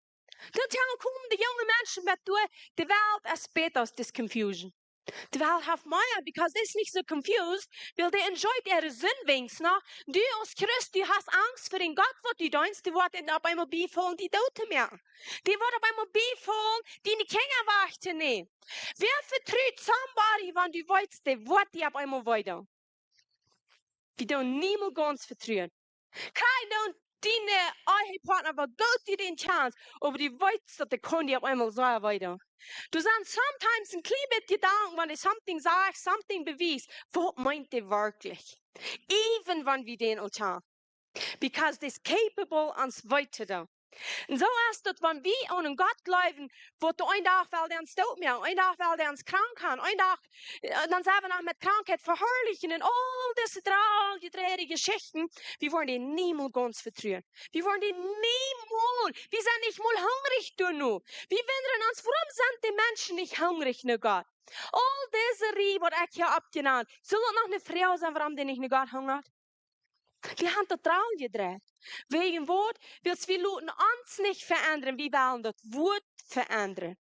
Daut hia komen de junge Menschen bat doa, de Welt es bäta aus dis confusion. De Welt haft mea, because dee es nich soo confused, wiels dee enjoyt äare Senn weens noch. Du aus Christ, du hast Angst fa dän Gott, waut du deenst, dee woat die opp eemol biefaulen, die doot to moaken. Dee woat opp eemol biefaulen, diene Kjinja wajch to nämen. Wäa vetrut somebody, wan du weetst, dee woat die opp eemol wee doonen? Wie doonen niemols gaunz vetruen. Krakjt doonen diene Ehepartner, waut doonen dee dän Chance, oba du weetst, daut dee kaun die opp eemol soo wee doonen. Doa sent sometimes een kjlien bät Jedanken, wan dee something sajcht, something bewiest, waut meent dee werkjlich? Even wan wie dän aul kjanen. Because dee es capable ons wee to doonen. Un soo es daut, wan wie aun eenen Gott jleewen, waut dee een Dach well dee ons doot moaken, een Dach well dee ons krank haben, een Dach, äh, dan sent wie noch met Krankheit veharlichen un aul dise drol-, jedreide Jeschichten. Wie woaren dee niemols gaunz vetruen. Wie woaren dee niemols, wie sent nich mol hungrich doano. Wie wundren ons, wuarom sent dee Menschen nich hungrich no Gott? Aul dise Rieej, waut ekj hia oppjenant, sull daut noch eene Froag sennen, wuarom dee nich no Gott hungren? Wie haben daut drol jedreit. Wäajen waut? Wiels wie loten ons nich veendren, wie wellen daut Wuat veendren.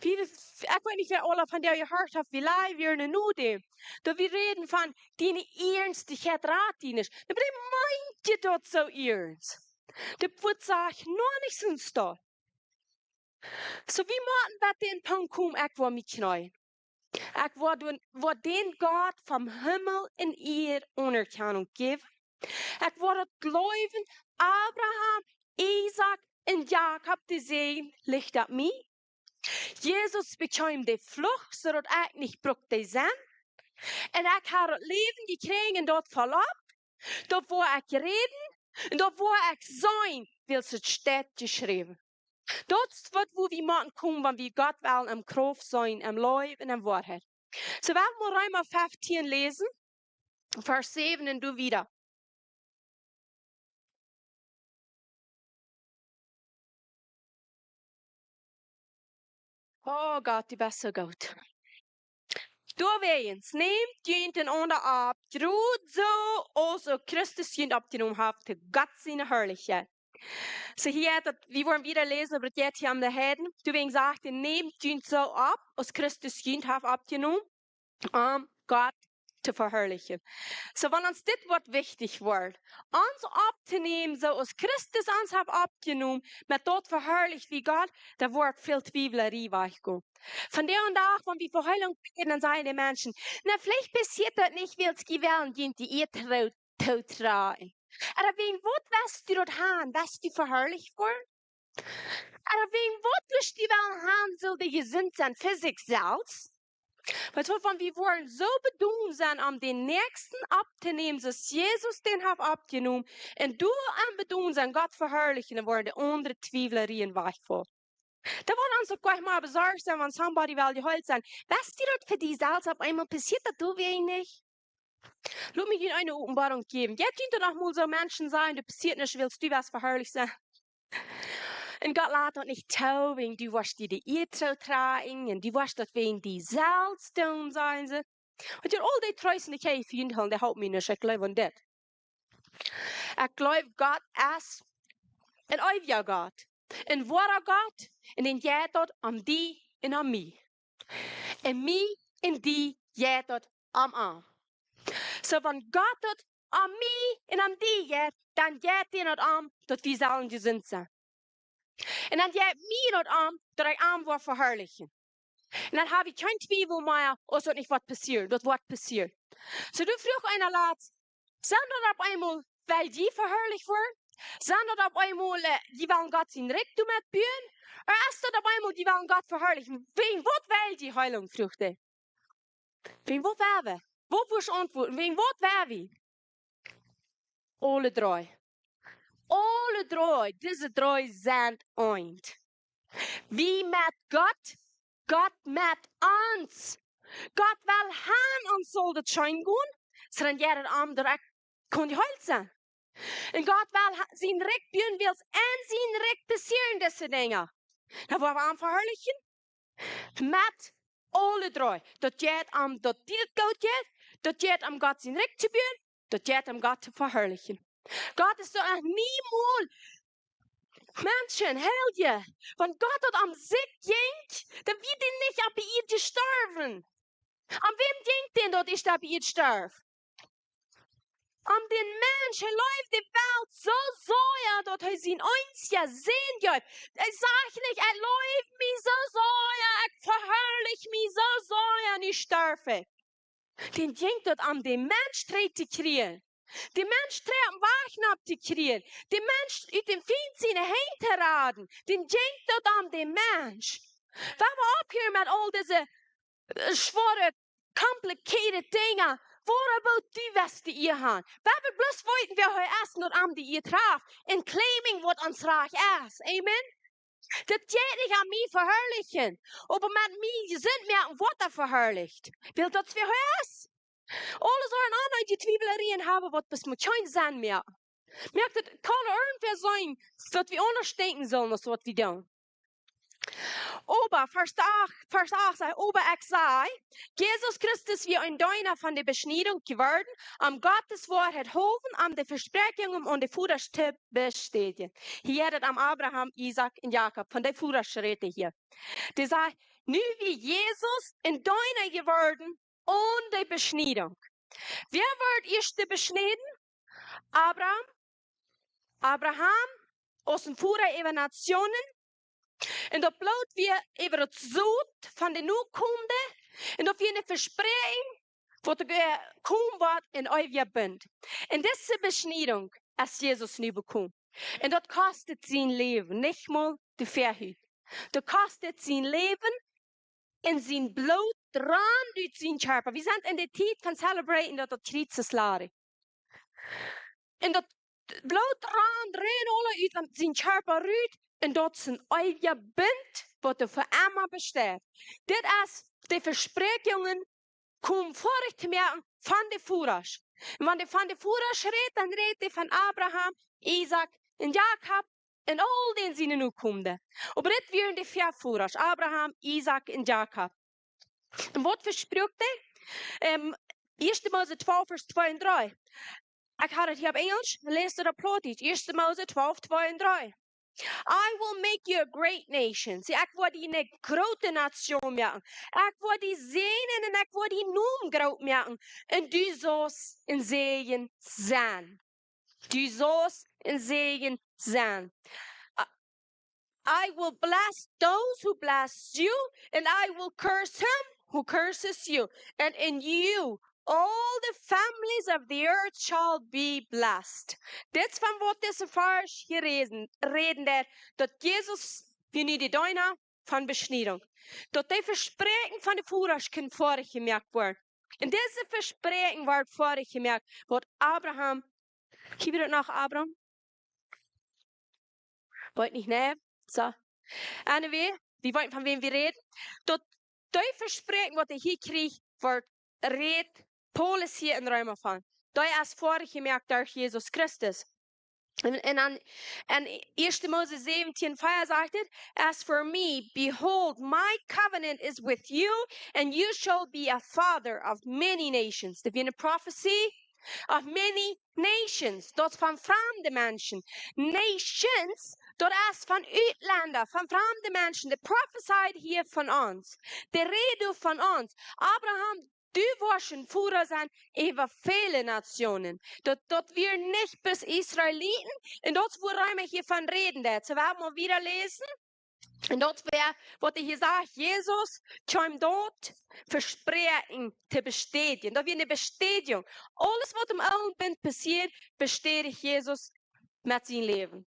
Wie, ekj weet nich, wäa aula von junt jehieet haft, wie lang wie nu doonen. Daut wie räden von diene Ernstichkjeit rat die nich. Oba dee meent je daut soo iernst. Dit woat sajcht, noch nich sent doa. Soo, wie motten bat dän Punkt komen, ekj woa mie kjneeen. Ekj woa dän, woa dän Gott vom Himmel un Ieed Anerkjanunk jäwen. Ekj woa daut jleewen, Abraham, Isaak un Jakob, dee säden, licht opp mie. Jesus bekjeem de Fluch, soo daut ekj nich bruck to sennen. Un ekj hab daut Läwen jekjräajen un daut vollbrocht. Daut woa ekj räden un daut woa ekj sajen, wiels et steit jeschräwen. Daut es waut, wua wie motten komen, wan wie Gott wellen em Krauft seenen, em Läwen un em Woarheit. Soo, wie woaren Reema feftieen läsen, Varsch säwen un doa wieda. Oh Gott, du best soo goot. Doawäajen, nämt junt enaunda opp, krakjt soo aus uk Christus junt oppjenomen haft, to Gott siene Harlichkjeit. Soo hia, daut, wie woaren wieda läsen, oba daut jeit hia om de Heiden. Doawäajen sajcht hee, nämt junt soo opp, aus Christus junt haft oppjenomen, om Gott to veharlichen. Soo, wan ons dit waut wichtich woat, ons opptonämen, soo aus Christus ons haft oppjenomen, met daut veharlicht wie Gott, dan woat väl Twiewlerie wajchgonen. Vondoag, wan wie fa Heilunk bäden, dan sajen de Menschen, na, veleicht passieet daut nich, wiels dee wellen junt de Ieed too-, toodrajen. Oba wäajen waut west du daut han? West du veharlicht woaren? Oba wäajen waut west du wellen han, sull dee jesunt sennen fa sikj selfst? Weetst waut, wan wie woaren soo bedonen sennen, om dän Näakjsten opptonämen, soo aus Jesus dän haft oppjenomen, un doa aun bedonen sennen, Gott veharlichen, dan woaren de aundre Twiewlerieen wajchfaulen. Dan woat ons uk goanich mea besorcht sennen, wan somebody well jeheelt sennen. West du daut fa die selfst opp eemol passieet, daut du weinich? Lot mie junt eene Openboarunk jäwen. Jeit junt noch mol soo Menschen sajen, daut passieet nich, wiels du west veharlicht sennen. Un Gott lat daut nich too, wäajen du woascht die de Ieed toodrajen, un du woascht daut wäajen die selfst doonen, sajen see. Weetst du, aul dee Treest, dee ekj hia fa junt haud, dee halpt mie nich, ekj jleew aun dit. Ekj jleew, Gott es een eewja Gott, een woara Gott, un dän jeit daut om die un om mie. Un mie un die jeit daut om am. Soo, wan Gott daut om mie un om die jeit, dan jeit dän daut om, daut wie sellen jesunt sennen. Un dan jeit mie daut om, daut ekj am woa veharlichen. Un dan hab ekj kjeen Twiewel mea, aus daut nich woat passieren. Daut woat passieren. Soo, du fruachst eena latst, sent daut opp eemol, well dee veharlicht woaren? Sent daut opp eemol, äh, dee wellen Gott sien Rikj doamet buen? Ooda es daut opp eemol, dee wellen Gott veharlichen? Wäajen waut well dee Heilunk, fruach hee. Wäajen waut woa wie? Waut woascht du auntwuaden? Wäajen waut woa wie? Aule dree. Aule dree, dise dree sent eent. Wie met Gott, Gott met ons. Gott well han, ons saul daut scheen gonen, soo dan jeit daut om, daut ekj kaun jeheelt sennen. Un Gott well ha-, sien Rikj buen, wiels en sien Rikj passieren dise Dinja. Dan woa wie am veharlichen met aule dree. Daut jeit om, daut die daut goot jeit, daut jeit om Gott sien Rikj to buen, daut jeit om Gott to veharlichen. Gott es doa noch niemols, Menschen, Heilje, wan Gott daut om sikj jinkj, dan wia dee nich opp de Ieed jestorwen. Om wäm jinkj dän daut, dee opp de Ieed storf? Om dän Mensch, hee leeft de Welt soo sea, daut hee sien eensja Sän jeef. Hee sajcht nich, ekj leew mie soo sea, ekj veharlich mie soo sea, nu storf ekj. Dän jinkj daut om dän Mensch trigj to kjrieen. Dän Mensch trigj opp dän Wajch nopp to kjrieen. Dän Mensch ut däm Fient siene Henj to raden. Dän jinkj daut om dän Mensch. Wan wie opphieren met aul dise, äh, schwoare, complicated Dinja, what about du, west du hia han? Wan wie bloos weeten, wäa hee es, un daut am de Ieed traft, un claiming waut ons rajcht es. Amen? Daut jeit nich om mie veharlichen, oba met mie jesunt moaken woat hee veharlicht. Wiels daut es wäa hee es. Aules aundre, dee Twiewlerieen haben, waut bloos mau kjeen Senn mea. Moakt daut, kaun irjentwäa sennen, daut wie aundasch denkjen sellen aus waut wie doonen. Oba, Varsch acht, Varsch acht sajcht, oba ekj saj, Jesus Christus wia een Deena von de Beschniedunk jeworden, om Gottes Woarheit hoolen, om de Vespräakjungen aun de Vodasch to bestädjen. Hia rät hee om Abraham, Isaak un Jakob, von de Vodasch rät hee hia. Dee sajcht, nu wia Jesus een Deena jeworden aun de Beschniedunk. Wäa wort ieescht beschnäden? Abraham, Abraham, aus een Voda äwa Nationen. Un daut Bloot wia äwa daut Sot von de Nokomende. Un daut wia eene Vespräakjunk, waut doa komen woat en eewja Bunt. Un dise Beschniedunk es Jesus nu bekomen. Un daut kostet sien Läwen, nich mol de Fäahut. Daut kostet sien Läwen un sien Bloot rand ut sienen Kjarpa. Wie sent en de Tiet von celebraten daut daut Kjriez es ladich. Un daut Bloot rand rein aula ut sienen Kjarpa rut. Un daut es een eewja Bunt, waut doa fa emma besteit. Dit es de Vespräakjungen, komen foadich to moaken von de Vodasch. Un wan dee von de Vodasch rät, dan rät dee von Abraham, Isaak un Jakob un aul dän siene Nokomende. Oba dit wieren de Väavodasch, Abraham, Isaak un Jakob. Un waut vesprakjt dee? Ähm, Ieeschte Mose twalf, Varsch twee un dree. Ekj haud daut hia opp Enjlisch, läs daut opp Plautdietsch. Ieeschte Mose twalf, twee un dree. I will make you a great nation. See, ekj woa die eene groote Nation moaken. Ekj woa die säajnen un ekj woa dienen Nomen groot moaken. Un du saust een Säajen sennen. Du saust een Säajen sennen. I, I will bless those who bless you, and I will curse him who curses you. And in you all the families of the earth shall be blessed. Dit es von waut dise Varsch hia räden, räden deit, daut Jesus, wie nu de Deena von Beschniedunk, daut dee Vespräakjunk von de Vodasch kunnen foadich jemoakt woaren. Un dise Vespräakjunk woat foadich jemoakt, waut Abraham, kjikj wie daut noch, Abraham? Weet nich, nä? Soo. Anyway, wie weeten von wäm wie räden. Daut dee Vespräakjunk, waut hee hia kjrieech, woat, rät Paulus hia en Reema von. Dee es foadich jemoakt derch Jesus Christus. Un, un aun, aun Ieeschte Mose säwentieen vea sajcht et: "As for me, behold, my covenant is with you, and you shall be a father of many nations." Daut wia eene Profezie, of many nations, daut es von framde Menschen. Nations, daut es von Utlenda, von framde Menschen. Dee profezeid hia von ons. Dee rät von ons. Abraham, du woascht een Voda sennen äwa väle Nationen. Daut, daut wia nich bloos Israeliten. Un daut es wuarom ekj hia von räden deed. Soo, wie woaren mol wieda läsen. Un daut wia, waut hee hia sajcht, Jesus kjeem daut Vespräakjen to bestädjen. Daut wia eene Bestädjunk. Aules, waut em oolen Bunt passieed, bestädicht Jesus met sien Läwen.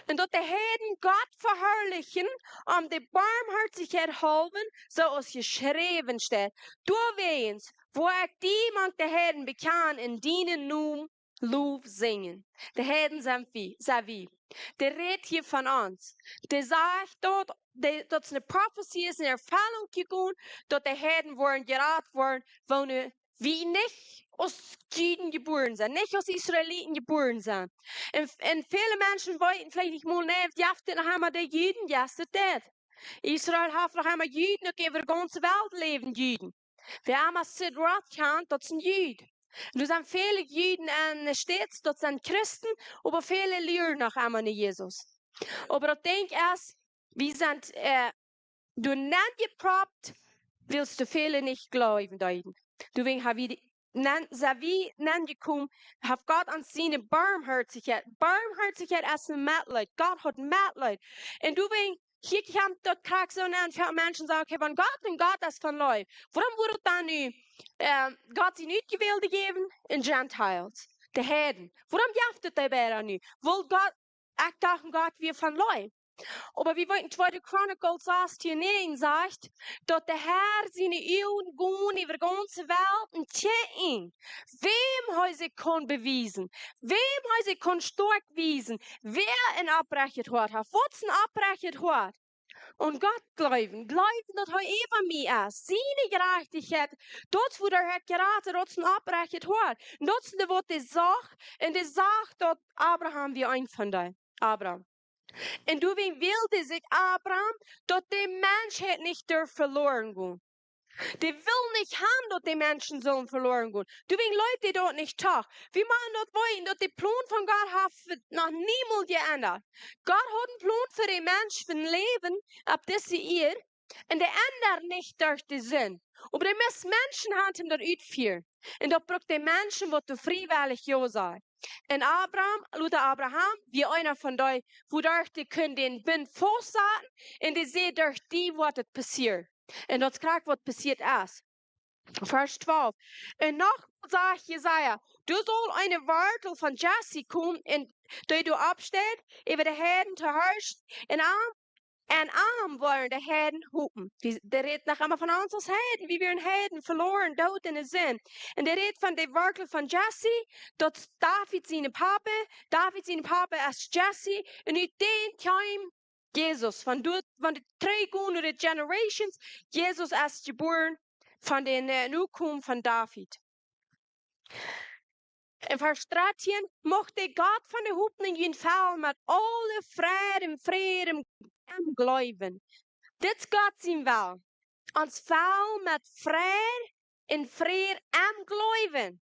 Un daut de Heiden Gott veharlichen, om de Barmhoatichkjeit haulwen, soo aus jeschräwen steit: "Doawäajen woa ekj die mank de Heiden bekjanen un dienen Nomen Loff sinjen." De Heiden sent wie, sent wie. Dee rät hia von ons. Dee sajcht daut, dee, daut es eene Profezie, es en Erfellunk jegonen, daut de Heiden woaren jerat woaren, woone wie nich aus Juden jebuaren sent, nich aus Israeliten jebuaren sent. Un, un väle Menschen weeten veleicht nich mol, nä, jeft et noch emma de Juden? Yes, it did. Israel haft noch emma Juden, uk äwa de gaunze Welt läwen Juden. Wäa emma Sid Roth kjant, daut es een Jud. Un doa sent väle Juden en de States, daut sent Christen, oba väle luaren noch emma no Jesus. Oba daut Dinkj es, wie sent, äh, doa nenjeproppt, wiels väle nich jleewen deeden. Doawäajen ha wie, nen, sent wie nenjekomen, haft Gott ons siene Barmhoatichkjeit. Barmhoatichkjeit es een Metleet. Gott haft Metleet. Un doawäajen, hia kjemt daut krakjt soo aun, väl Menschen sajen: "Okay, wan Gott, un Gott es von Leew, wuarom woat daut dan nu, ähm, Gott siene Utjewälde jäwen un Gentiles, de Heiden? Wuarom jeft et dee beid dan nu?" Wiels Gott, ekj docht, Gott wia von Leew. Oba wie weeten, Tweede Chronicles sastieen näajen sajcht, daut de Herr siene Uagen gonen äwa de gaunze Welt un kjikjen, wäm hee sikj kaun bewiesen, wäm hee sikj kaun stoakj wiesen, wäa een oprechtet Hoat haft. Waut es een oprechtet Hoat? Aun Gott jleewen, jleewen, daut hee äwa mie es. Siene Jerajchtichkjeit, daut es woo hee jerat, daut es een oprechtet Hoat. Un daut es de, waut dee sach, un dee sach, daut Abraham wia een von dee. Abraham. Un doawäajen well dee sikj Abraham, daut de Menschheit nich derf veloaren gonen. Dee well nich han, daut de Menschen sullen veloaren gonen. Doawäajen leet dee daut nich too. Wie motten daut weeten, daut de Plon von Gott haft noch niemols jeendat. Gott haud een Plon fa de Mensch, fa een Läwen opp dise Ieed, un dee endat nich derch de Sind. Oba dee must Menschen han, om daut uttofieren. Un daut brukt de Menschen, waut doa friewellich jo sajen. Un Abraham, lota Abraham, wia eena von dee, wuaderch dee kunn dän Bunt faustsaten, un dee säd: Derch die woat et passieren. Un daut es krakjt waut passieet es. Varsch twalf. Un noch sajcht Jesaja: Doa saul eene Wortel von Jesse komen, un dee doa oppsteit, äwa de Heiden to harschen, un am, un am woaren de Heiden hopen. Dee, dee rät noch emma von ons aus Heiden, wie wieren Heiden, veloaren, doot enne Sind. Un dee rät von de Wortel von Jesse, daut es David sien Papa, David sien Papa es Jesse, un ut dän kjeem Jesus, von doa, von de dree gonen de generations, Jesus es jebuaren von dän, äh, Nokomen von David. Un Varsch dartieen: Mucht de Gott von de Hopninj junt fellen met aule Fräd un Fräd em Gloowen. Dit es Gott sien Well. Ons fellen met Fräd un Fräd em Gloowen.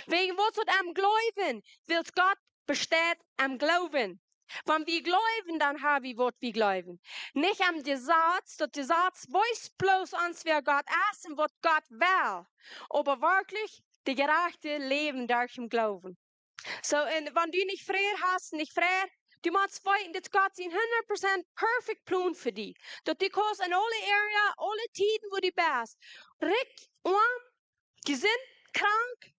Wäajen waut es daut em Gloowen? Wiels Gott besteit em Gloowen. Wan wie gloowen, dan ha wie waut wie gloowen. Nich aum Jesaz, daut Jesaz weist bloos ons wäa Gott es un waut Gott well. Oba werkjlich, de Jerajchte läwen derch dän Gloowen. Soo, un wan du nich Fräd hast, nich Fräd, du motst weeten, dit es Gott sien hundat Prozent perfect Plon fa die. Daut du kaust en aule Area, aule Tieden, wua du best, rikj, oam, jesunt, krank,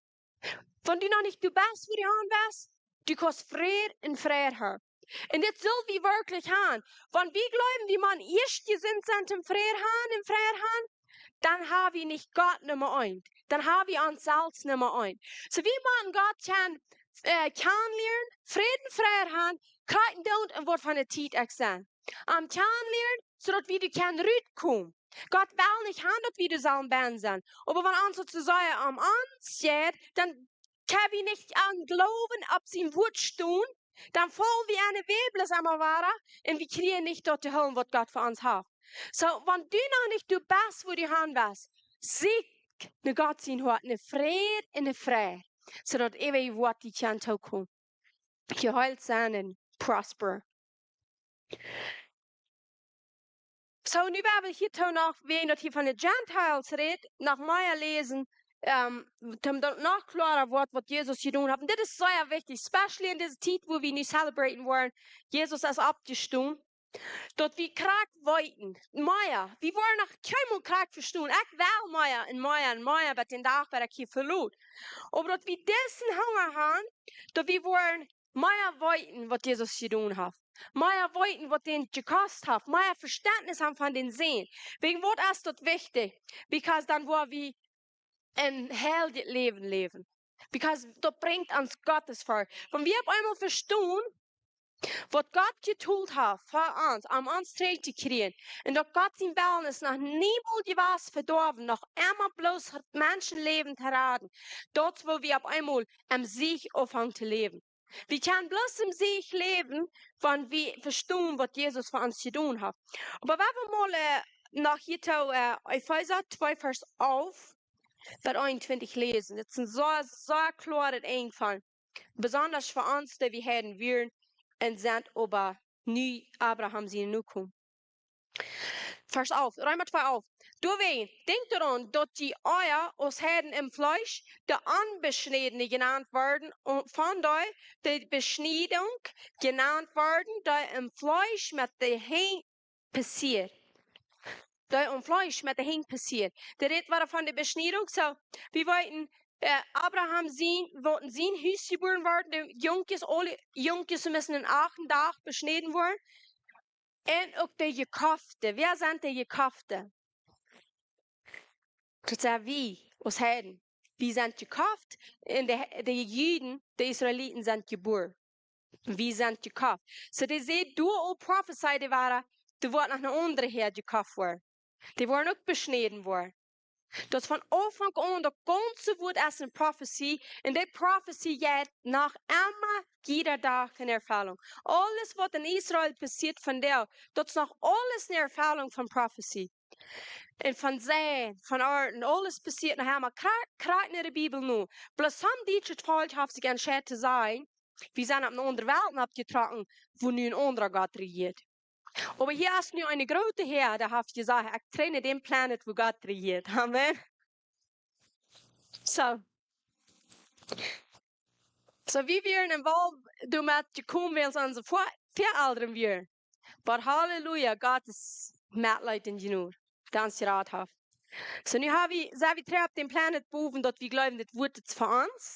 wan du noch nich doa best, wua du han west, du kaust Fräd un Fräd han. Un dit sell wie werkjlich han. Wan wie gloowen, wie motten ieescht jesunt sennen, om Fräd han un Fräd han, dan ha wie nich Gott Numma eent. Dan ha wie ons selfst Numma eent. Soo, wie motten Gott kjanen, äh, kjanen lieren, Fräd un Fräd han, krakjt doonen un waut fa eene Tiet ekj sie. Am kjanen lieren, soo daut wie doa kjennen rutkomen. Gott well nich han, daut wie doa sellen bennen sennen. Oba wan ons daut soo sea om ons jeit, dan kjenn wie nich em Gloowen opp sien Wuat stonen, dan faulen wie enne Bibel emma wada un wie kjrieen nich daut to hoolen, waut Gott fa ons haft. Soo, wan du noch nich doa best, wua du han west, sieekj no Gott sien Hoat, no Fräd un no Fräd, soo daut eewje Wuat die kjennen tookomen. Jeheelt sennen un prosper. Soo, nu woa wie hia too noch, wäajen daut hia von de Gentiles rät, noch mea läsen, ähm, om daut noch kloara woat, waut Jesus jedonen haft. Un dit es sea wichtich, especially en dise Tiet, wua wie nu celebraten woaren, Jesus es oppjestonen. Daut wie krakjt weeten, mea, wie woaren noch kjeenmol krakjt vestonen. Ekj well mea un mea un mea, bat dän Dach, bat ekj hia veloot. Oba daut wie disen Hunga han, daut wie woaren mea weeten, waut Jesus jedonen haft. Mea weeten, waut dän jekost haft. Mea Vestentnis han von dän Sän. Wäajen waut es daut wichtich? Because dan woa wie een heiljet Läwen läwen. Because daut brinjt ons Gottesforcht. Wan wie opp eemol vestonen, waut Gott jetolt haft fa ons, om ons trigj to kjrieen, un daut Gott sien Wellen es noch niemols jewast vedoawen, noch emma bloos Menschenläwen to raden, daut es wua wie opp eemol em Siech aunfangen to läwen. Wie kjennen bloos em Siech läwen, wan wie vestonen, waut Jesus fa ons jedonen haft. Oba wan wie mol, äh, noch hia too, äh, Efeesa twee, Varsch alf bat eenuntwintich läsen. Daut es een sea, sea kloaret Enj von, besonda fa ons, dee wie Heiden wieren un sent oba nu Abraham siene Nokomen. Varsch alf, Reema twee alf. Doawäajen, denkjt doaraun, daut jie ea aus Heiden em Fleesch de Onbeschniedne jenant worden, un von dee, dee Beschniedunk jenant worden, dee em Fleesch met de Henj passieet. Dee em Fleesch met de Henj passieet. Dee rät wada von de Beschniedunk, soo, wie weeten, äh, Abraham sien, waut en sien Hus jebuaren worden, de Junkjes, aule Junkjes musten en achten Dach beschnäden woaren. Un uk de Jekoffte. Wäa sent de Jekoffte? Daut sent wie, aus Heiden. Wie sent jekofft, un de, de Juden, de Israeliten sent jebuaren. Wie sent jekofft. Soo, dee säd doa aul Profezie, dee wia, doa woat noch een aundra Häa jekofft woaren. Dee woaren uk beschnäden woaren. Daut es von Aunfank aun, daut gaunze Wuat es eene Profezie, un dee Profezie jeit noch emma jieda Dach en Erfellunk. Aules waut en Israel passieet vondoag, daut es noch aules ne Erfellunk von Profezie. Un von Seien, von Oaten, aules passieet noch emma krakjt, krakjt no de Bibel no. Bloos soone Dietsche Volkj haft sikj entscheit to sajen, wie sent opp ne aundre Welt oppjetrocken, wua nu een aundra Gott rejieet. Oba hia es nu een groote Häa, dee haft jesajcht, ekj trigj no dän Planet, wua Gott rejieet. Amen. Soo. So, wie wieren en Welt doamet jekomen, wiels onse Vea-, Väaelren wieren. But Halleluja, Gott es Metleet un Jnod, dee ons jerat haft. So, nu ha wie, sent wie trigj opp dän Planet bowen, daut wie jleewen, dit Wuat es fa ons.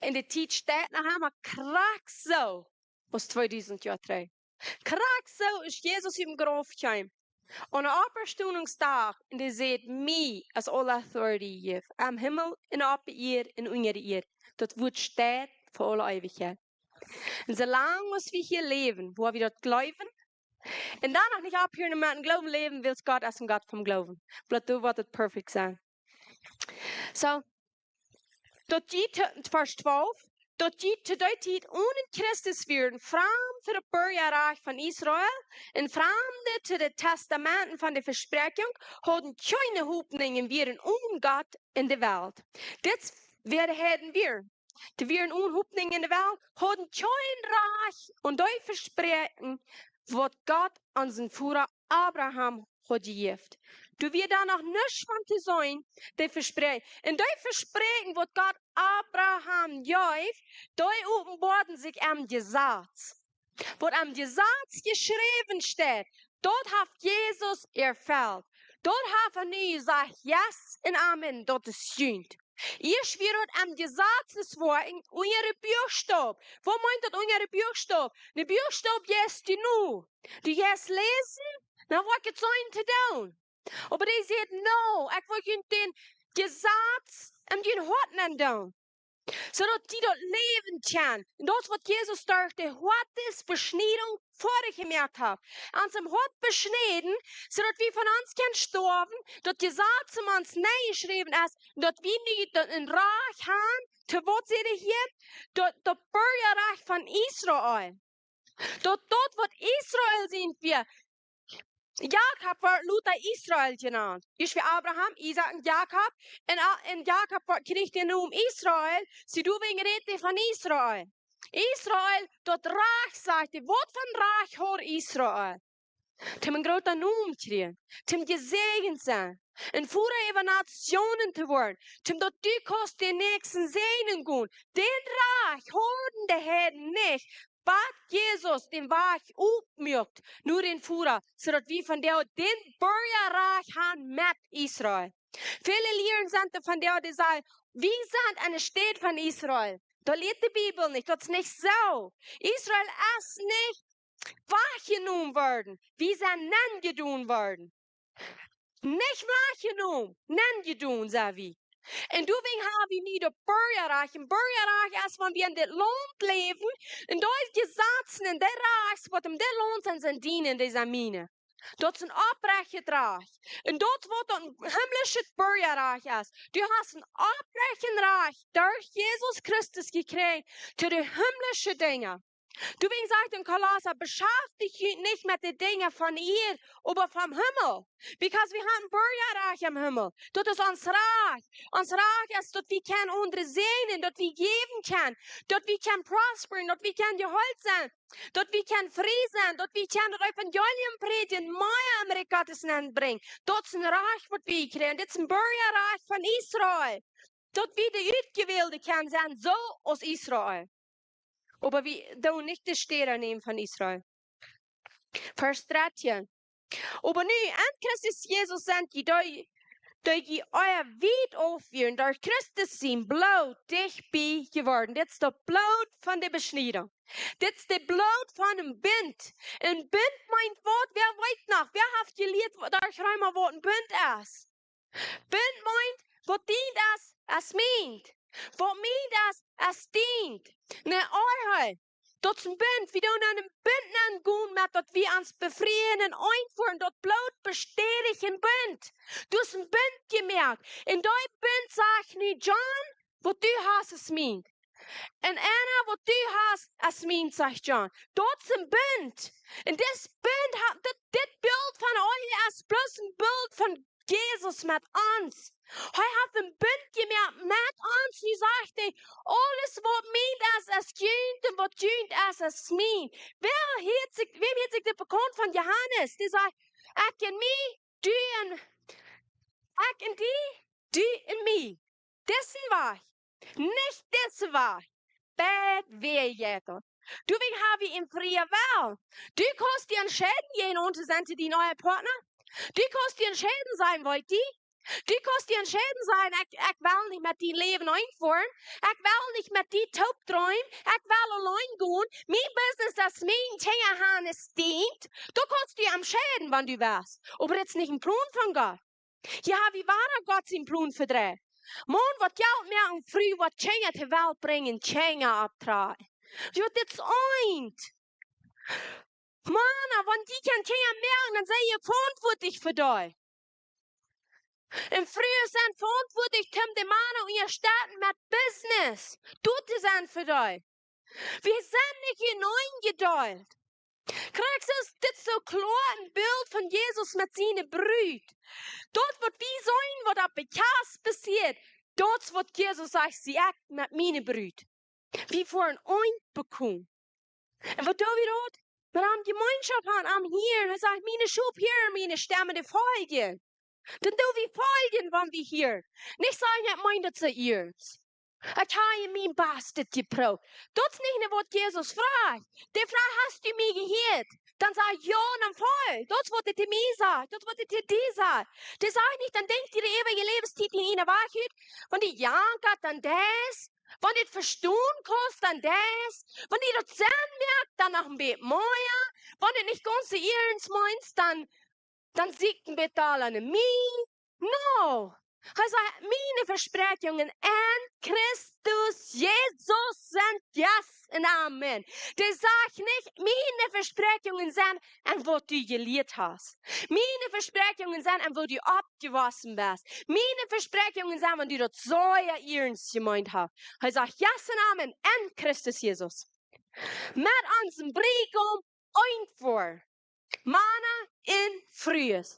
Un de Tiet steit noch emma krakjt soo aus tweedusent Joa trigj. Krakjt soo aus Jesus ut dän Grauf kjeem. Aun dän Oppstonungsdach, un dee säd: "Mie es all authority jejäft, em Himmel un opp de Ieed un unja de Ieed." Daut Wuat steit fa aule Eewichkjeit. Un soo lang aus wie hia läwen, woa wie daut jleewen. Un dan noch nich opphieren met em Gloowen läwen, wiels Gott es een Gott vom Gloowen. Bloos doa woat et perfekt sennen. So, daut jie to, Varsch twalf, daut jie to dee Tiet onen Christus wieren, framd fa daut Burjarajcht von Israel un framd to de Testamenten von de Vespräakjunk, hauden kjeene Hopninj un wieren onen Gott en de Welt. Dit wieren Heiden, wieren. Dee wieren onen Hopninj en de Welt, hauden kjeen Rajcht aun dee Vespräakjunk, waut Gott aun sienen Voda Abraham haud jejäft. Doa wia dan noch nuscht von to seenen, dee Vespräakjunk. Un dee Vespräakjunk, waut Gott Abraham jeef, dee openboaden sikj em Jesaz. Waut em Jesaz jeschräwen steit, daut haft Jesus erfelt. Daut haft hee nu jesajcht: "Yes un amen, daut es junt." Ieescht wia daut em Jesaz, daut wia en, unja de Buakstopp. Waut meent daut, unja de Buakstopp? De Buakstopp jeist du no. Du jeist läsen, dan woat et sennen to doonen. Oba dee säd: "No, ekj well junt daut Jesaz en jun Hoat nenn doonen." Soo daut dee daut Läwen kjennen. Un daut es waut Jesus derch de Hoatesbeschniedunk foadich jemoakt haft. Ons em Hoat beschnäden, soo daut wie von ons kjennen stoawen, daut Jesaz en ons nenjeschräwen es, un daut wie nu daut een Rajcht haben, to waut säd hee hia, daut, daut Burjarajcht von Israel. Daut, daut waut Israel sien wia. Jakob woat lota Israel jenant. Ieescht wia Abraham, Isaak un Jakob. Un, A-, un Jakob woat, kjrieech dän Nomen Israel. See, doawäajen rät hee von Israel. Israel, daut Rajcht, sajcht hee, waut fa Rajcht haud Israel? Toom een groota Nomen kjrieen, toom jesäajent sennen, een Voda äwa Nationen to woaren, toom daut du kaust dän Näakjsten säajnen gonen. Daut Rajcht hauden de Heiden nich, bat Jesus dän Wajch opmuak no dän Voda, soo daut wie vondoag daut Burjarajcht haben met Israel. Väle Lieren sent doa vondoag, dee sajen, wie sent aun de Städ von Israel. Daut lieet de Bibel nich, daut es nich soo. Israel es nich wajchjenomen worden. Wie sent nenjedonen worden. Nich wajchjenomen, nenjedonen sent wie. Un doawäajen haben wie nu daut Burjarajcht. Un Burjarajcht es, wan wie en dit Launt läwen, un daut Jesaz un daut Rajcht, waut en dit Launt sent, sent diene un dee sent miene. Daut es een oprechtet Rajcht. Un daut woat een himmlischet Burjarajcht es. Du hast een oprechtet Rajcht derch Jesus Christus jekjräajen to de himmlische Dinja. Doawäajen sajcht hee en Kolossa: "Beschaftich junt nich met de Dinja von Ieed, oba vom Himmel." Because wie haben Burjarajcht em Himmel. Daut es ons Rajcht. Ons Rajcht es, daut wie kjennen aundre säajnen, daut wie jäwen kjennen, daut wie kjennen prosperen, daut wie kjennen jeheelt sennen, daut wie kjennen frie sennen, daut wie kjennen daut Evangelium prädjen, mea em Rikj Gottes nenbrinjen. Daut es een Rajcht, waut wie kjrieen. Dit es een Burjarajcht von Israel. Daut wie de Utjewälde kjennen sennen, soo aus Israel. Oba wie doonen nich de Städ nämen von Israel. Varsch dartieen. Oba nu, en Christus Jesus sent jie, dee, dee jie ea wiet auf wieren, derch Christus sien Bloot dicht bie jeworden. Dit es daut Bloot von de Beschniedunk. Dit es daut Bloot von een Bunt. Een Bunt meent waut? Wäa weet noch? Wäa haft jelieet, waut, derch Reema, waut een Bunt es? Bunt meent, waut dient es, es mient. Waut mient es, es dient. Ne Ehe, daut es een Bunt. Wie doonen een Bunt aungonen met daut wie ons befrieen un eent woaren. Daut Bloot bestädicht een Bunt. Du hast een Bunt jemoakt. Un dee Bunt sajcht nu: "John, waut du hast, es mient. Un Anna, waut du hast, es mient," sajcht John. Daut es een Bunt. Un dit Bunt haft, dit, dit Bilt von Ehe es bloos een Bilt von Jesus met ons. Hee haft een Bunt jemoakt met ons. Nu sajcht hee: "Aules waut mient es, es junt, un waut junt es, es mient." Wäa hieet sikj, wäm hieet sikj dit bekaunt von Johanes? Dee sajcht: "Ekj un mie, du un, ekj un die, du un mie." Disen Wajch, nich disen Wajch. Beid Wäaj jeit daut. Du, wie haben en frieen Wellen. Du kaust die entscheiden, jäajenaun to sennen to dienen Ehepartner. Du kaust die entscheiden, sajen, weet die. Du kaust die entscheiden, sajen, ekj, ekj well nich met dien Läwen eent woaren. Ekj well nich met die toop dreemen. Ekj well auleen gonen. Mien Business, daut es mien Dinja, Hannes dient. Du kaust die entscheiden, wan du west. Oba daut es nich een Plon von Gott. Hia hab wie wada Gott sien Plon vedreit. Maun, waut Jelt moaken, Fru, waut Kjinja to Welt brinjen, Kjinja oppdroagen. Jo, daut es eent. Mana, wan jie kjeene Kjinja moaken, dan sie jie veauntwuatlich fa dee. Un Frues sent veauntwuatlich, om de Mana unjastetten met Business. Daut es een fa dee. Wie sent nich enenn jedeelt. Krakjt soo es dit soo kloa een Bilt von Jesus met siene Brut. Daut waut wie seenen, waut opp de Kjast passieet, daut es waut Jesus sajcht, sie ekj met miene Brut. Wie woaren eent bekomen. Un waut doo wie doa? Wie haben Jemeenschoft aun am hieren. Hee sajcht, miene Schop hieren miene Stemm un dee foljen. Dan doo wie foljen, wan wie hieren. Nich sajen, ekj meen daut soo iernst. Ekj hab en mien Bastet jeprooft. Daut es nich waut Jesus fruach. Dee fruach, hast du mie jehieet? Dan saj jo, dan folj. Daut es waut hee to mie sajcht. Daut es waut hee to die sajcht. Dee sajcht nich, dan denkj die de eewje Läwenstiet en eene Wajch ut. Wan du jankat, dan daut. Wan du daut vestonen kaust, dan daut. Wan du daut sennen moakst, dan noch een bät mea. Wan du daut nich gaunz soo iernst meenst, dan, dan sieekj een bät aul aun mie. No. Hee sajcht, miene Vespräakjungen en Christus Jesus sent yes un amen. Dee sajcht nich, miene Vespräakjungen sent en waut du jelieet hast. Miene Vespräakjungen sent en woo du oppjewossen best. Miene Vespräakjungen sent, wan du daut soo iernst jemeent hast. Hee sajcht, yes un amen en Christus Jesus. Met onsen Briegaum eent woaren. Mana un Frues.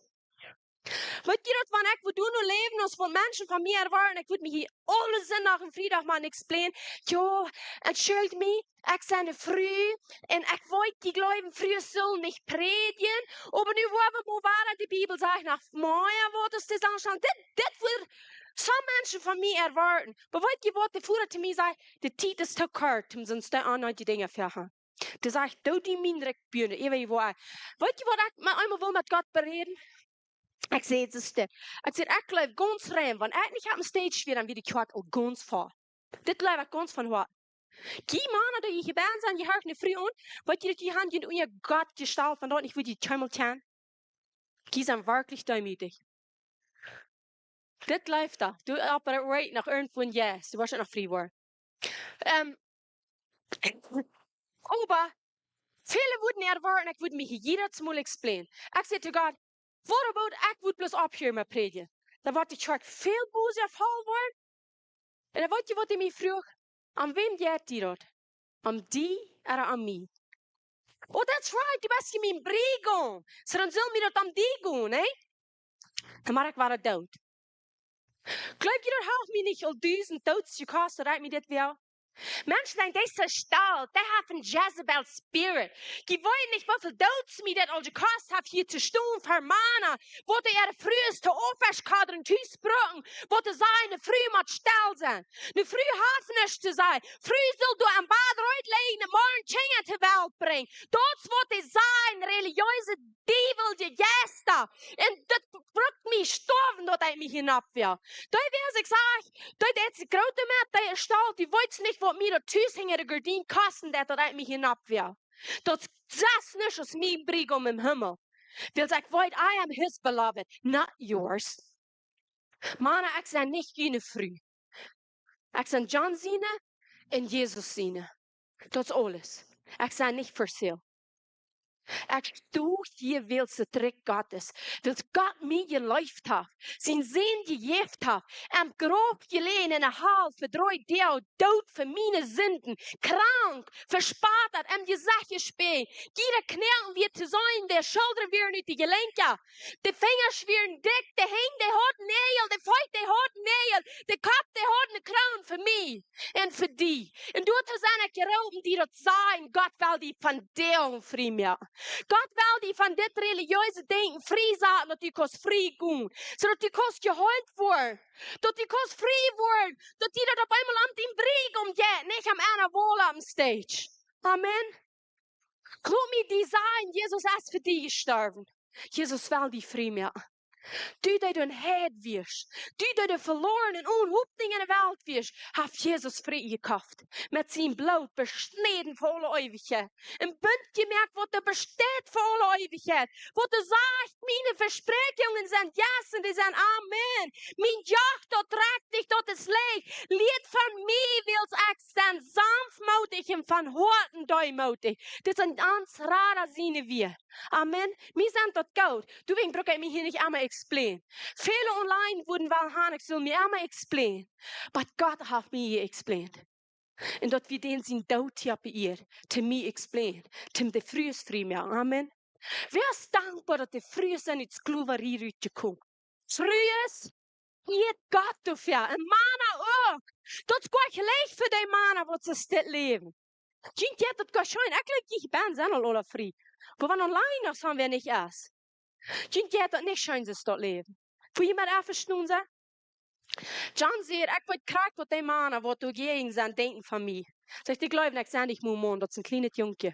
Weet jie daut, wan ekj wudd nu läwen aus waut Menschen von mie erwoaten, ekj wudd mie hia aule Sindach un Friedach mau explain. Jo, entschuldicht mie, ekj sie eene Fru un ekj weet, jie jleewen, Frues sellen nich prädjen, oba nu woa wie mau wada, de Bibel sajcht noch mea, waut es dit aunscheinent. Dit, dit wudd some Menschen von mie erwoaten. Oba weet jie waut, de Voda to mie säd, de Tiet es too kort, om soone aundre Dinja to haben. Dee sajcht, doo die mien Rikj buen, eewich woa. Weet jie waut ekj mau eemol wull met Gott beräden? Ekj säd, Sesta, ekj säd, ekj jleew gaunz rein, wan ekj nich opp een stage wia, dan wia de Kjoakj aul gaunz voll. Dit jleew ekj gaunz von Hoaten. Dee Mana, dee hia bie sent, dee haben eene Fru aun, weet jie, dee haben jie unja Gott jestalt, wan daut nich wudd jie kjeenmol kjennen. Dee sent werkjlich deemootich. Dit jleew ekj. Du operate noch irjentwua, yes, du woascht noch frie woaren. Ähm, oba väle wudden erwoaten, ekj wudd mie hia jiedet Mol explain. Ekj säd to Gott, waut about ekj wudd bloos opphieren met prädjen? Dan woat de Kjoakj väl bosja voll woaren. Un dan weet jie waut hee mie fruach? Aun wäm jeit die daut? Aun die ooda aun mie? Oh, that's right, du best je mien Briegaum. Soo dan saul mie daut aun die gonen, nä? Dan woa ekj wada doot. Jleew jie, daut haft mie nich aul dusent Doots jekost, daut ekj mie dit well? Menschen sent, dee sent stolt, dee haben een Jezebel Spirit. Jie weeten nich, woo väl Doots mie dit aul jekost haft, hia to stonen fa Mana, waut äare Frues to Aufwasch kaun un tusproaken, waut dee sajen, eene Fru mott stell sennen. Eene Fru haft nuscht to sajen. Fru saul doa em Bad rut lijen, de Mana Kjinja to Welt brinjen. Daut es waut dee sajen, relijeese Diewel, de Jeista. Un daut brukt mie stoawen, daut ekj mie hia opp well. Daut wia, ekj saj, daut deit sikj groot met, dee es stolt, dee weet nich, waut mie daut tus hinja de Gardien kosten deit, daut ekj mie hia opp well. Daut es nuscht aus mien Briegaum em Himmel. Wiels ekj weet, I am his beloved, not yours. Mana, ekj sie nich june Fru. Ekj sie John siene un Jesus siene. Daut es aules. Ekj sie nich for sale. Ekj sto hia wiels daut Rikj Gottes, wiels Gott mie jeleeft haft, sienen Sän jejäft haft, em Grauf jeläajen en de Hal fa dree Doag, doot fa miene Sinden, krank, vespott, em Jesecht jespäajen, jieda Knoaken wia to seenen, de Schuldren wieren ut de Jelenkja, de Finjasch wieren dikj, de Henj, dee hauden Näajel, de Feet, dee hauden Näajel, de Kopp, dee haud eene Kroon fa mie un fa die. Un doatoo sie ekj jeroopen, die daut sajen, Gott well die vondoag frie moaken. Gott well die von dit relijeese Denkjen frie saten, daut du kaust frie gonen, soo daut du kaust jeheelt woaren, daut du kaust frie woaren, daut die daut opp eemol om dien Bräakjum jeit, nich om eena Wol opp dän Stage. Amen. Lot mie die sajen, Jesus es fa die jestorwen. Jesus well die frie moaken. Du, dee du een Heid wieescht, du, dee du veloaren un one Hopninj en de Welt wieescht, haft Jesus frie jekoft. Met sien Bloot beschnäden fa aule Eewichkjeit. Een Bunt jemoakt, waut doa besteit fa aule Eewichkjeit. Waut doa sajcht: Miene Vespräakjungen sent yes un dee sent amen. Mien Joch, daut trakjt nich, daut es leicht. Lieet von mie, wiels ekj sie sanftmootich un von Hoaten deemootich. Dit sent ons Rada siene Wieed. Amen. Mie sent daut goot. Doawäajen bruck ekj mie hia nich emma explain. Väle online wudden well han, ekj sull mie emma explain. But Gott haft mie hia explained. Un daut wia dän sien Doot hia opp de Ieed, to mie explain, to de Frues frie moaken. Amen. Wäa es dankboa, daut de Frues sent ut Sklowarie rutjekomen? Frues, hia Gott doafäa. Un Mana uk. Daut es goa nich leicht fa dee Mana, waut see dit läwen. Junt jeit daut goa scheen. Ekj jleew, jie beid sent aul aula frie. Oba wan online noch soo wäa nich es, junt jeit daut nich scheen, see daut läwen. Fa jie mie effe stonen, soo? John sajcht: Ekj weet krakjt, waut dee Mana, waut doajäajen sent, denkjen von mie. Sajcht: Dee jleewen, ekj sie nich mol een Maun, daut es een kjlienet Jungkje.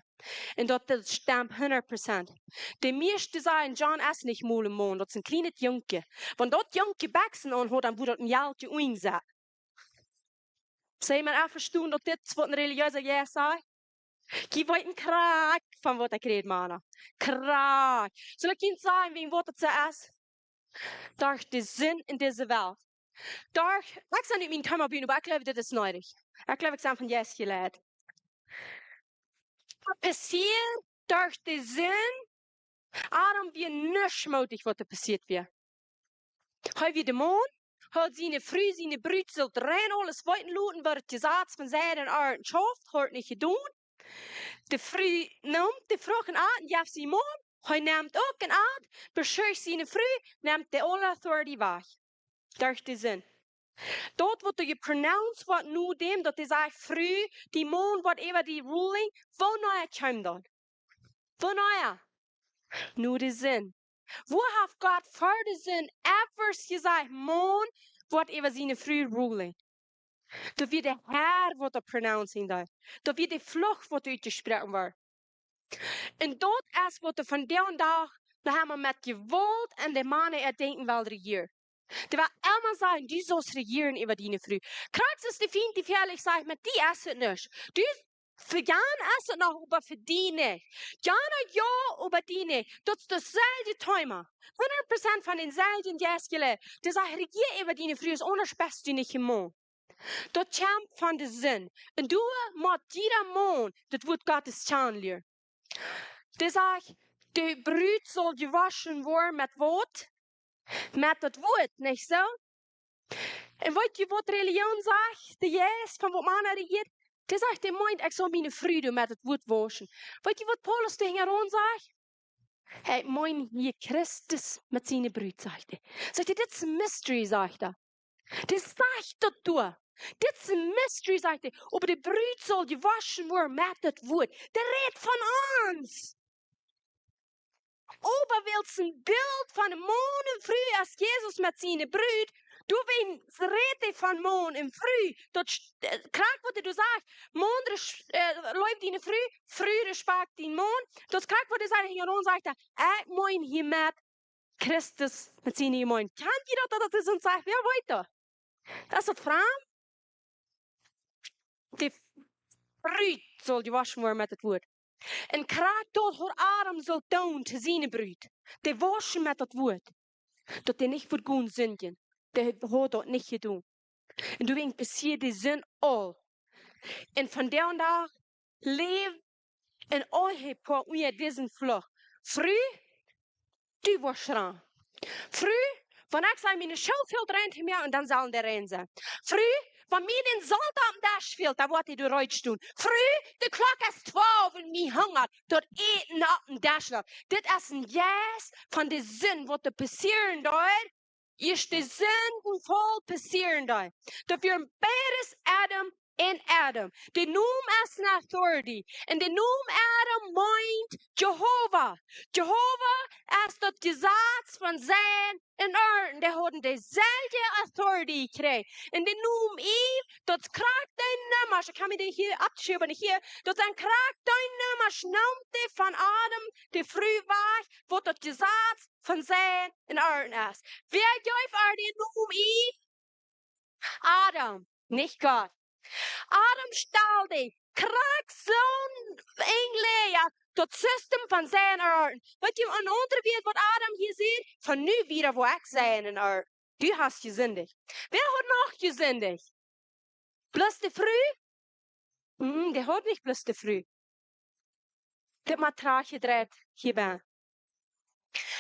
Un daut, daut stemt hundat Prozent. De mieeschte sajen: John es nich mol een Maun, daut es een kjlienet Jungkje. Wan daut Jungkje Bekjsen aun haud, dan wudd daut een Jeltje unja sennen. Sent jie mie effe stonen, daut dit waut een relijeesa Jeist sajcht? Jie weeten krakjt von waut ekj räd, Mana. Krakjt. Saul ekj junt sajen, wäajen waut daut soo es? Derch de Sind en dise Welt. Derch, ekj sie nich mien Thema bie, oba ekj jleew, dit es needich. Ekj jleew, ekj sie von Jeist jeleit. Waut passieet derch de Sind? Adam wia nuscht mootich, waut doa passieet wia. Hee wia de Maun, hee haud siene Fru, siene Brut, sullen rein aules weeten loten, waut daut Jesaz von Seiden un Arnten schauft, haud nich jedonen. De Fru neem de Frucht un aut un jeef sien Maun, hee neem uk un aut, beschuldicht siene Fru, neem de aule authority wajch. Derch de Sind. Daut waut doa jepronounced woat no däm, daut dee sajcht: Fru, dien Maun woat äwa die ruling, woo no ekj kjeem dan? Woo no? No de Sind. Woo haft Gott ver de Sind ever jesajcht: Maun woat äwa siene Fru ruling? Daut wia de Har, waut doa pronouncing deed. Daut wia de Fluch, waut doa utjesproaken wort. Un daut es, waut doa vondoag dän Dach noch emma met Jewault en de Mana äa Denkjen well rejieren. Dee well emma sajen: Du saust rejieren äwa diene Fru. Krakjt soo aus de Fient die väl sajcht: Met die es et nuscht. Du, fa jan es et noch, oba fa die nich. Jana jo, oba die nich. Daut es daut selwje Thema. Hundat Prozent von dän selwjen Jeist jeleit. Dee sajcht: Rejia äwa diene Fru, aundasch best du nich een Maun. Daut kjemt von de Sind. Un doa mott jieda Maun daut Wuat Gottes kjanen lieren. Dee sajcht: De Brut saul jewoschen woaren met waut? Met daut Wuat, nich soo? Un weet jie, waut Relijoon sajcht? De Jeist, von waut Mana rejieet, dee sajcht, dee meent, ekj saul miene Fru doa met daut Wuat woschen. Weet jie, waut Paulus doa hinjaraun sajcht? Hee meent hia Christus met siene Brut, sajcht hee. Sajcht hee: Dit es een mystery, sajcht hee. Dee sajcht daut doa. Dit es een mystery, sajcht hee. Oba de Brut saul jewoschen woaren met daut Wuat. Dee rät von ons. Oba wiels een Bilt von de Maun un Fru es Jesus met siene Brut, doawäajen rät hee von Maun un Fru. Daut sch-, äh, krakjt waut hee doa sajcht: Maun, res-, äh, leew diene Fru, Fru, respakjt dien Maun. Daut krakjt waut hee sajcht, un dan sajcht hee: Ekj meen hia met Christus met siene Jemeent. Kjant jie daut, daut daut es un sajcht: Wäa weet daut? Es daut fromm? De Brut saul jewoschen woaren met daut Wuat. Un krakjt daut haud Adam sullt doonen to siene Brut. Dee woschen met daut Wuat. Daut dee nich wudd gonen sindjen. Dee haud daut nich jedonen. Un doawäajen passieed de Sind aul. Un vondoag dän Dach läw een Ehepoa unja disen Fluch. Fru, du woascht schraun. Fru, wan ekj saj miene Schoo fält rein to moaken, dan sellen dee rein sennen. Fru, wan mie dän Solt oppem Desch fält, dan woat dee doa reed stonen. Fru, de Klock es twalw un mie hungat, daut Äten oppem Desch lat. Dit es een Jeist von de Sind, waut doa passieren deed, ea de Sindenfaul passieren deed. Daut wia beides Adam un Adam. De Nomen es ne authority. Un de Nomen Adam meent Jehova. Jehova es daut Jesaz von Seien un Orden. Dee hauden deselwje authority jekjräajen. Un de Nomen Eve, daut krakjt dee Nummasch, ekj kaun mie dee hia oppschriewen, nich hia, daut sent krakjt dee Nummasch, nemt dee von Adam, de Fru wajch, waut daut Jesaz von Seien un Orden es. Wäa jeef äa dän Nomen Eve? Adam, nich Gott. Adam stald krakjt soon Enj läajen, daut System von Seien un Orden. Weetst du, een aundret Wuat, waut Adam hia sajcht? Von nu wieda woa ekj Seien un Orden. Du hast jesindicht. Wäa haud noch jesindicht? Bloos de Fru? Hm, dee haud nich bloos de Fru. Dit mott trajchtjedreit hia benn.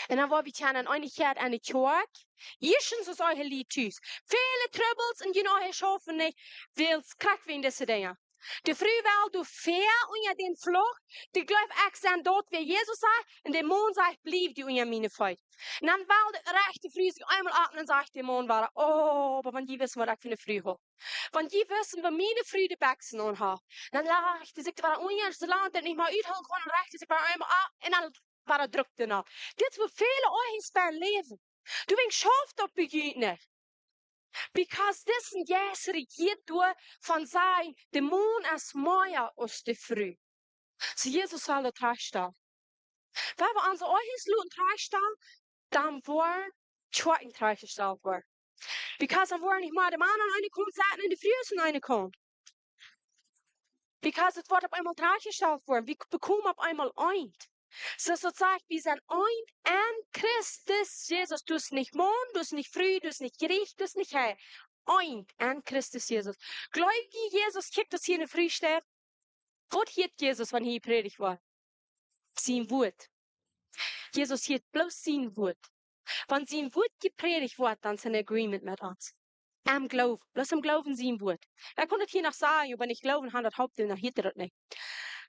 Un dan woa wie kjennen Eenichkjeit enne Kjoakj. Ieeschtens es eure Lied tus. Väle Trubbels un jie noch schaufen nich, wiels krakjt wäajen dise Dinja. De Fru well doa fäa unja dän Fluch, dee jleeft, ekj sie daut, waut Jesus sajcht, un de Maun sajcht, bliew du unja miene Feet. Un dan well de rajchte Fru sikj eemol opp un dan sajcht de Maun wada, oh, oba wan jie wisten, waut ekj fa ne Fru hab. Wan jie wisten, waut miene Fru de Bekjsen aun haft. Dan lajcht dee sikj wada unja, soo lang daut nich mea uthoolen kaun, un rajcht dee sikj wada eemol opp un dan wada drukt dee no. Dit es woo väle Ehen bennen läwen. Du weetst, schauft daut bie junt nich. Because dise Jeist rejieet doa von sajen, de Maun es mea aus de Fru. Soo Jesus saul daut trajchtstalen. Wan wie onse Ehen loten trajchtstalen, dan woaren Kjoakjen trajchtjestalt woaren. Because dan woaren nich mea de Mana aun eene Kaunt sitten un de Frues aun eene Kaunt. Because et woat opp eemol trajchtjestalt woaren. Wie bekomen opp eemol eent. Soo aus daut sajcht, wie sent eent en Christus Jesus. Du best nich Maun, du best nich Fru, du best nich Jericht, du best nich Heil. Eent en Christus Jesus. Jleew jie Jesus? Kjikj, daut hia ne Fru steit. Waut hieet Jesus, wan hee jeprädicht woat? Sien Wuat. Jesus hieet bloos sien Wuat. Wan sien Wuat jeprädicht woat, dan es hee en agreement met ons. Em Gloowen. Bloos em Gloowen sien Wuat. Ekj kunn daut hia noch sajen, oba nich jleewen, han daut Haupt, dan hieet hee daut nich.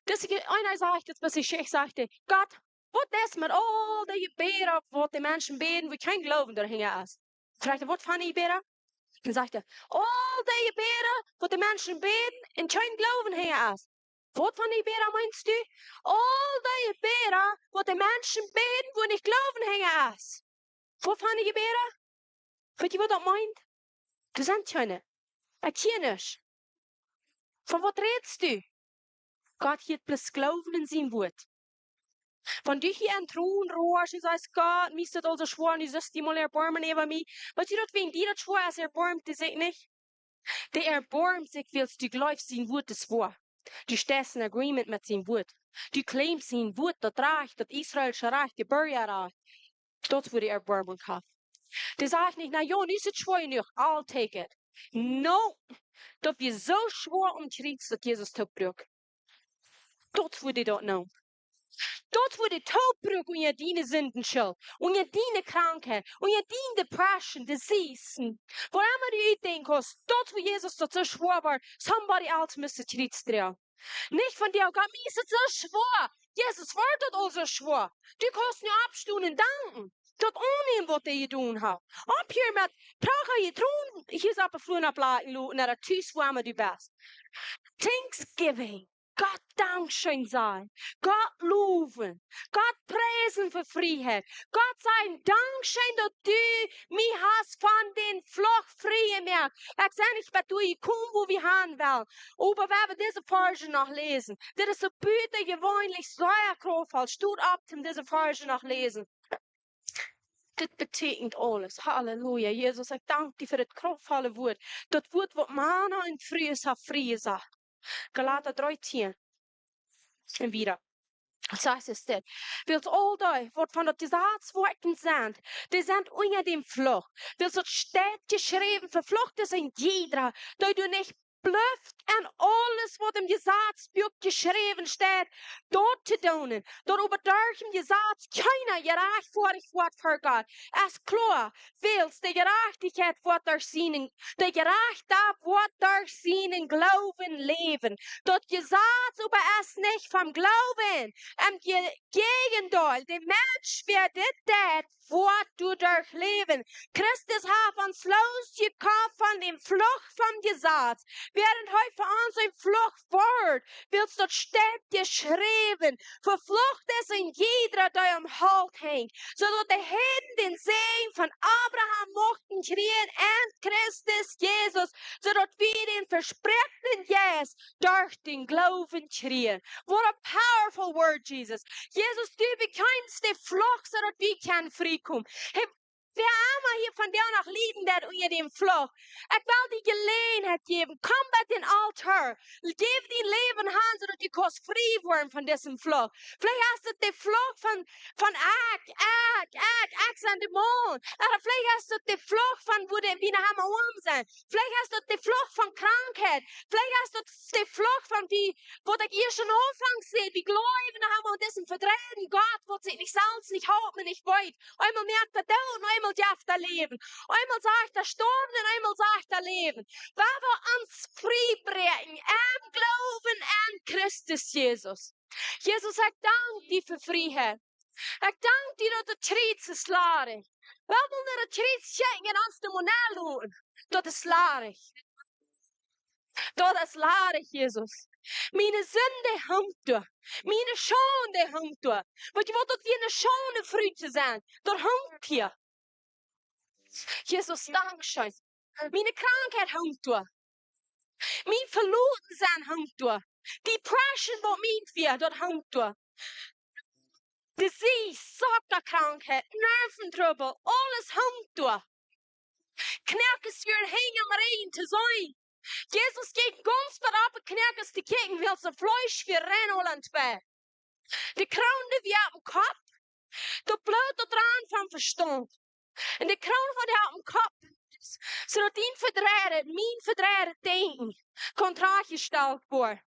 Dis ekj, eena sajcht, daut waut ekj sajcht, Gott, waut es met aul dee Jebäda, waut de Menschen bäden, wua kjeen Gloowen doahinja es? Fruach hee, waut fa Jebäda? Dan sajcht hee, aul dee Jebäda, waut de Menschen bäden un kjeen Gloowen hinja es. Waut fa Jebäda meenst du? Aul dee Jebäda, waut de Menschen bäden, wua nich Gloowen hinja es. Waut fa Jebäda? Weetst du, waut daut meent? Doa sent kjeene. Ekj hia nich. Von waut rätst du? Gott hieet bloos Gloowen en sien Wuat. Wan du hia en Troon roascht un sajchst, Gott, mie es daut aul soo schwoa, nu sust du die mol erboarmen äwa mie. Weetst du daut, wan die daut schwoa es, erboarmt dee sikj nich? Dee erboarmt sikj, wiels du jleefst, sien Wuat es woa. Du steist en agreement met sien Wuat. Du claimst sien Wuat, daut Rajcht, daut israelsche Rajcht, de Berjrajcht. Daut es wua dee Erboarmunk haft. Dee sajcht nich, na jo, nu es et schwoa jenuach, I'll take it. No, daut wia soo schwoa aum Kjriez, daut Jesus toop bruak. Daut es wua dee daut nemt. Daut es wua dee toop bruak unja diene Sindenschult, unja diene Krankheit, unja diene depression, disease. Wua emma du utdenkjen kaust, daut es wua Jesus daut soo schwoa wort, somebody else must daut Kjriez droagen. Nich von die, Gott, mie es et soo schwoa. Jesus, wort daut aul soo schwoa? Du kaust nu oppstonen un danken. Daut aunnämen, waut hee jedonen haft. Opphieren met Pracha, je Troon hia opp de Flua oppläajen loten, no daut Hus, wua emma du best. Thanksgiving. Gott dankscheen sajen. Gott lowen. Gott priesen fa Frieheit. Gott sajen, dankscheen, daut du mie hast von dän Fluch frie jemoakt. Ekj sie nich bat doa jekomen, wua wie han wellen. Oba wie woaren dise Varsch noch läsen. Dit es soo butajeweenlich sea kraftvoll. Stot opp, om dise Varsch noch läsen. Dit bediet aules. Halleluja. Jesus, ekj dank die fa dit kraftvolle Wuat. Daut Wuat, waut Mana un Frues haft frie jesat. Galata dree tieen. Un wieda. Sajcht et dit. Wiels aul dee, waut von daut Jesaz woakjen sent, dee sent unja dän Fluch. Wiels daut steit jeschräwen, veflucht es een jiedra, dee doa nich blift aun aules, waut em Jesazbuak jeschräwen steit, daut to doonen, daut oba derch daut Jesaz kjeena jerajchtfoadicht woat ver Gott. Es kloa, wiels de Jerajchtichkjeit woat derch sienen, de Jerajchta woat derch sienen Gloowen läwen. Daut Jesaz oba es nich vom Gloowen. Em Je-, Jäajendeel, de Mensch, wäa dit deit, woat doaderch läwen. Christus haft ons losjekoft von dän Fluch vom Jesaz. Wäarent hee fa ons een Fluch wort, wiels daut steit jeschräwen: Veflucht es een jiedra, dee aum Holt henjt, soo daut de Heiden dän Säajen von Abraham muchten kjrieen en Christus Jesus, soo daut wie dän vesproaknen Jeist derch dän Gloowen kjrieen. What a powerful word, Jesus. Jesus, du bekjeemst dän Fluch, soo daut wie kjennen frie komen. Hey, wäa emma hia vondoag noch lieden deit unja dän Fluch, ekj well die Jeläajenheit jäwen. Komm bie dän Altoa. Jäw dien Läwen han, soo daut du kaust frie woaren von disen Fluch. Veleicht es daut de Fluch von, von ekj, ekj, ekj, ekj sie de Maun. Ooda veleicht es daut de Fluch von woo de, wie noch emma oam sent. Veleicht es daut de Fluch von Krankheit. Veleicht es daut de Fluch von wie, waut ekj ieescht aum Aunfank säd, wie jleewen noch emma aun disen vedreiden Gott, waut sikj nich selfst nich halpen, nich weet. Eemol moakt hee doot un eemol jeft hee Läwen. Eemol sajcht hee stoawen un eemol sajcht hee läwen. Wie wellen ons frie bräakjen em Gloowen aun Christus Jesus. Jesus, ekj dank die fa Frieheit. Ekj dank die, daut daut Kjriez es ladich. Wie wellen daut Kjriez kjikjen un ons doavon loten. Daut es ladich. Daut es ladich, Jesus. Miene Sind, dee henjt doa. Miene Schaund, dee henjt doa. Weetst du waut, daut wia ne Schaund, frie to sennen? Daut henjt hia. Jesus, dankscheen. Miene Krankheit henjt doa. Mien veloten sennen henjt doa. Depression, waut mient wia, daut henjt doa. Disease, Sockakrankheit, Nerventrubbel, aules henjt doa. Knoakes wieren hinjam Rigjen to seenen. Jesus jinkj gaunz bat oppe Knoakes to kjikjen, wiels sien Fleesch wia rein aul entwei. De Kroon, dee wia oppem Kopp, daut Bloot, daut rand vom Vestaunt. Un de Kroon haud hee oppem Kopp, soo daut dien vedreiden, mien vedreiden Denkjen kunn trajchtjestalt woaren.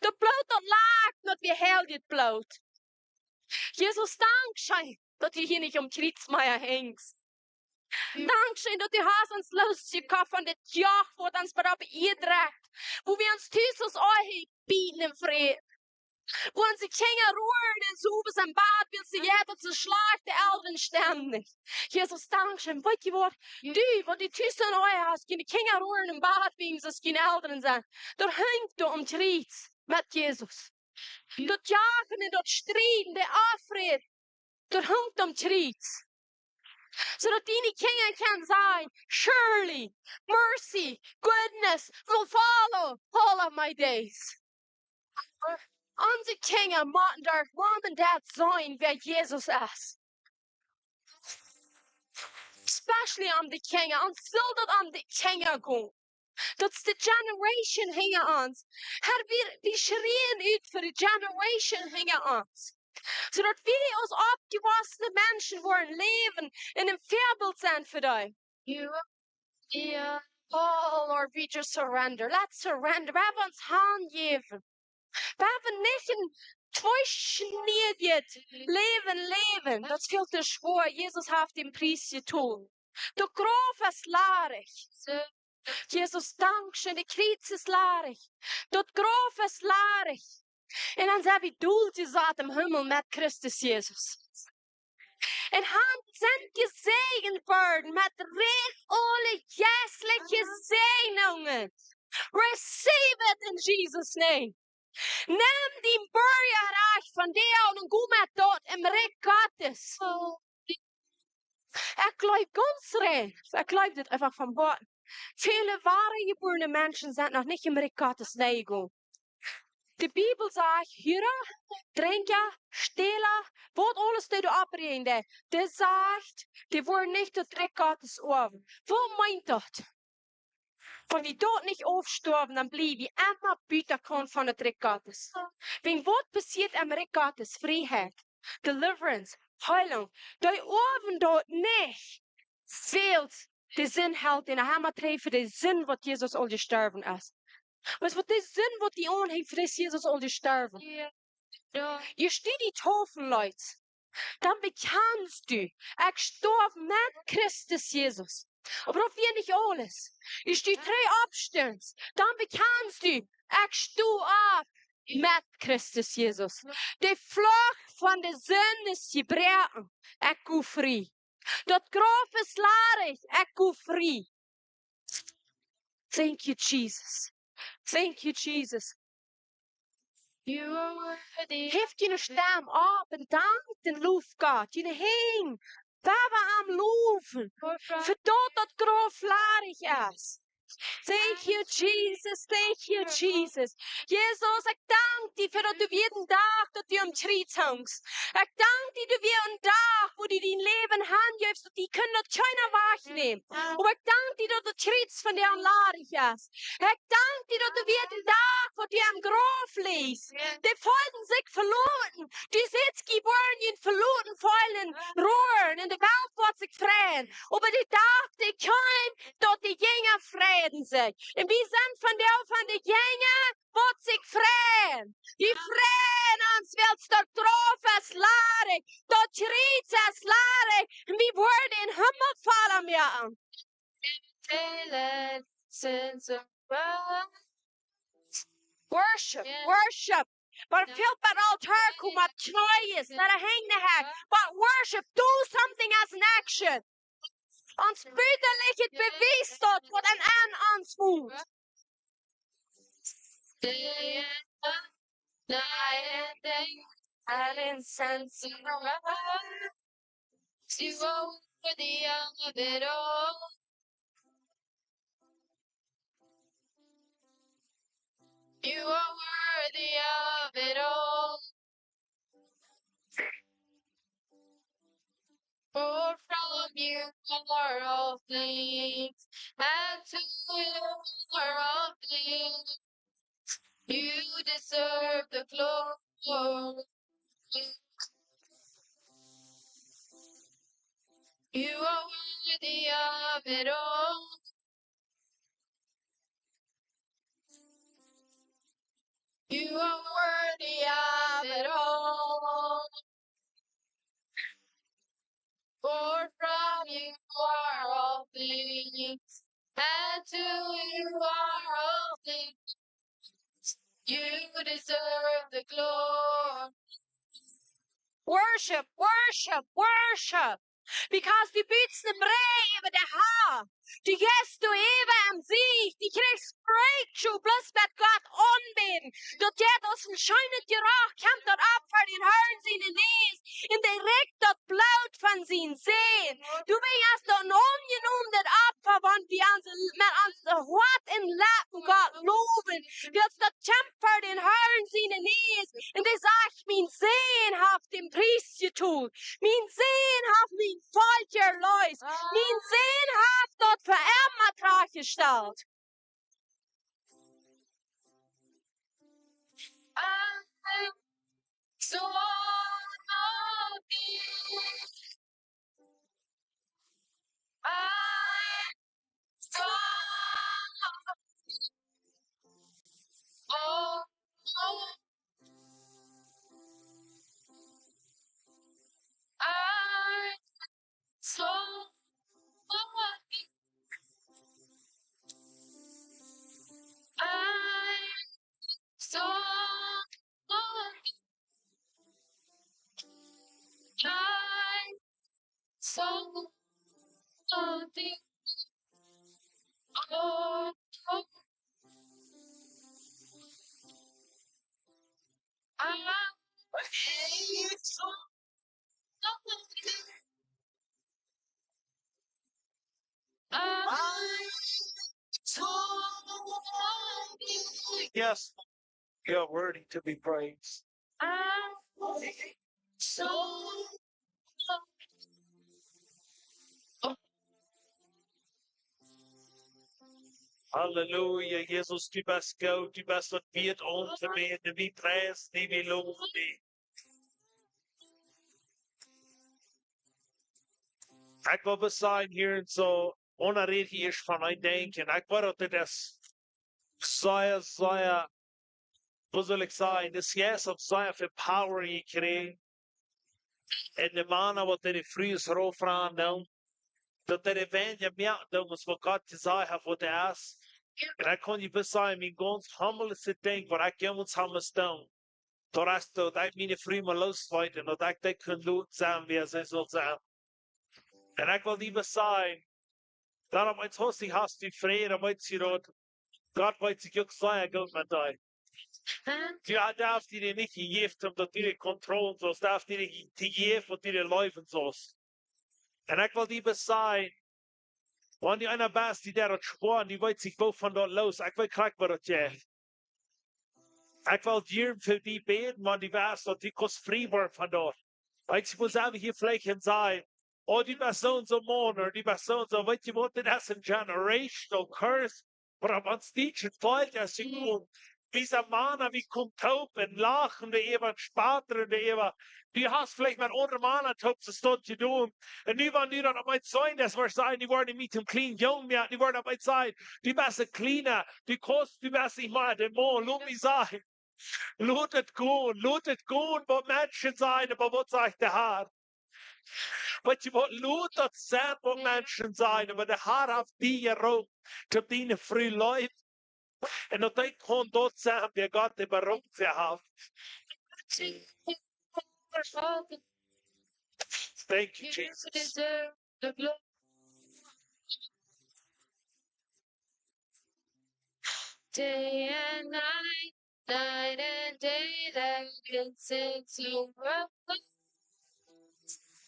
Daut Bloot, daut lakjt, daut wia heiljet Bloot. Jesus, dankscheen, daut du hia nich aum Kjriez mea henjst. Dankscheen, daut du hast ons loosjekoft von dit Joch, waut ons bat oppe Ieed drekjt, wua wie ons tus aus Ehe bieten em Fräd. Wua onse Kjinja roaren un soo waut em Bad, wiels see jeit, daut see schlajchte Elren stemmen nich. Jesus, dankscheen. Weetst du waut? Du, waut du tus en Ehe hast, diene Kjinja roaren em Bad, wiels see kjeene Elren sent. Daut henjt doa aum Kjriez met Jesus. Daut Jagen un daut Strieden, de Ofräd, daut henjt aum Kjriez. Soo daut diene Kjinja kjennen sajen: Surely, mercy, goodness will follow all of my days. Onse Kjinja motten derch Mom un Dad seenen, wäa Jesus es. Especially om de Kjinja, ons saul daut om de Kjinja gonen. Daut es de generation hinja ons. Herr, wie, wie schrieen ut fa de generation hinja ons. Soo daut wie aus oppjewossne Menschen woaren läwen un een Väabilt sennen fa dee. You, yeah. Oh, Lord, we just surrender. Let's surrender. Wie wellen ons hanjäwen. Wie wellen nich een tweeschniedjet Läwen läwen. Daut es väl too schwoa. Jesus haft dän Pries jetolt. De Grauf es ladich. Jesus, dankscheen, de Kjriez es ladich. Daut Grauf es ladich. Un dan sent wie doll jesat em Himmel met Christus Jesus. Un han, sent jesäajent worden met rikj aule jeistliche Säajnungen. Receive it in Jesus' name. Nem dien Bürjarrajcht von die aun un go met daut em Rikj Gottes. Ekj jleew gaunz rein, ekj jleew dit eefach von Hoaten. Väle wadajebuarne Menschen sent noch nich em Rikj Gottes nenjegonen. De Bibel sajcht, Hura, Drinkja, Stäla, waut aules dee doa oppräajen, dee, dee sajcht, dee woaren nich daut Rikj Gottes oawen. Waut meent daut? Wan wie doa nich aufstoawen, dan bliew wie emma butakaunt von daut Rikj Gottes. Wan waut passieet em Rikj Gottes? Frieheit, deliverance, Heilunk. Dee oawen daut nich, wiels de Sind helt, un hee mott trigj fa de Sind, waut Jesus aul jestorwen es. Weetst waut, de Sind, waut die aunhenjt, fa dee es Jesus aul jestorwen. Ja. Ieescht du die deepen leetst, dan bekjanst du: Ekj stoaw met Christus Jesus. Oba daut wia nich aules. Ieescht du trigj oppstonst, dan bekjanst du: Ekj sto opp met Christus Jesus. De Fluch von de Sind es jebroaken. Ekj go frie. Daut Grauf es ladich. Ekj go frie. Thank you, Jesus. Thank you, Jesus. You are worthy. Heft june Stemm opp un dankt un loft Gott. June Henj, wie woaren am lowen. Fa daut daut Grauf ladich es. Thank you, Jesus. Thank you, Jesus. Jesus, ekj dank die fa daut du wia een Dach, daut du aum Kjriez hungst. Ekj dank die, du wia een Dach, wua du dien Läwen hanjeefst, daut die kunn daut kjeena wajchnämen. Oba ekj dank die, daut daut Kjriez vondoag ladich es. Ekj dank die, daut du wia een Dach, wua du aum Grauf lichst. Dee feelden sikj veloten. Du sitst jebuaren en veloten feelen, roaren, un de Welt woat sikj freien. Oba de Dach, dee kjemt, daut de Jinja freien sikj. Un wie sent vondoag von de Jinja, waut sikj freien. Wie freien ons, wiels daut Grauf es ladich, daut Kjriez es ladich, un wie woaren em Himmel Fala moaken. Worship, worship. But feel bad altar, kom opp Kjnees, let a hang the head. But worship, do something as an action. Ons butalichkjeit bewiest daut, waut aun, aun ons woont. Day and night, night and day, and incense arise. You are worthy of it all. You are worthy of it all. For from you are all things, and to you are all things. You deserve the glory. You are worthy of it all. You are worthy of it all. For from you are all things, and to you are all things. You deserve the glory. Worship, worship, worship. Because du best een Breed äwa de Har. Du jeist doa äwa em Sieg. Du kjrichst Breakthrough, bloos met Gott aunbäden. Daut jeit aus een scheenet Jeroch, kjemt daut opp ver dän Harn siene Näs. Un dee rikjt daut Bloot von sienen Sän. Du best daut aunjenomen, daut Opfa, wan wie onse, met onse Hoat un Leppen Gott lowen. Wiels daut kjemt ver dän Harn siene Näs. Un dee sajcht: Mien Sän haft dän Pries jetolt. Mien Sän haft mien Volkj erleest. Mien Sän haft daut fa emma trajchtjestalt. Yes, you are worthy to be praised. Halleluja, Jesus, du best goot, du best waut wieet auntomäten, wie priesen die, wie lowen die. Ekj well bloos sajen hia un soo, onen räd hia von een Denkjen. Ekj weet daut dit es sea, sea, woo saul ekj sajen, dis Jeist haft sea väl Power jekjräajen. Un de Mana, waut dee Frues rauf ranen doonen, daut dee weinja mea doonen aus waut Gott jesajcht haft, waut hee es. Un ekj kaun die bloos sajen, mien gaunz hummelste Dinkj, waut ekj jemols ha musst doonen, daut es daut ekj miene Fru mol loosleet un daut ekj dee kunn loten sennen, wäa see saul sennen. Un ekj well die bloos sajen, dan opp eemol hast du, hast du Fräd, dan weetst du daut, Gott weet sikj uk sea goot met die. Du, hee haft die nich jejäft, om daut du de Kontroll sust, hee haft die nich jejäft, daut du de leewen sust. Un ekj well die bloos sajen, wan du eena best, dee daut schwoa, dee weet sikj woo von daut loos, ekj weet krakjt waut daut jeit. Ekj well hia fa die bäden, wan du weetst, daut du kaust frie woaren von daut. Weetst du, woo see hia veleicht sajen, oh, du best soo un soo Maun, ooda du best soo un soo, weetst du waut, dit es een generational curse. Oba wan dee Tiet es jekomen, dise Mana, wie komen toop un lachen doaräwa un spotten doaräwa. Du hast veleicht met aundre Mana toop jestonen. Un nu, wan du dan opp eemol seenen, daut woascht sajen, dee woaren mie toom kjlienen Jung, jo, dee woaren opp eemol sajen, du best een Kjliena, du kaust, du best nich mea de Maun, lot mie sajen. Lot et gonen, lot et gonen, waut Menschen sajen, oba waut sajcht de Har? Weetst du waut, lot daut sennen, waut Menschen sajen, oba de Har haft die jeroopen, toom diene Fru leewen. Un daut dee kaun daut sennen, wäa Gott de Berufung fa haft. Thank you, Jesus. Day and night, night and day, that can send to world.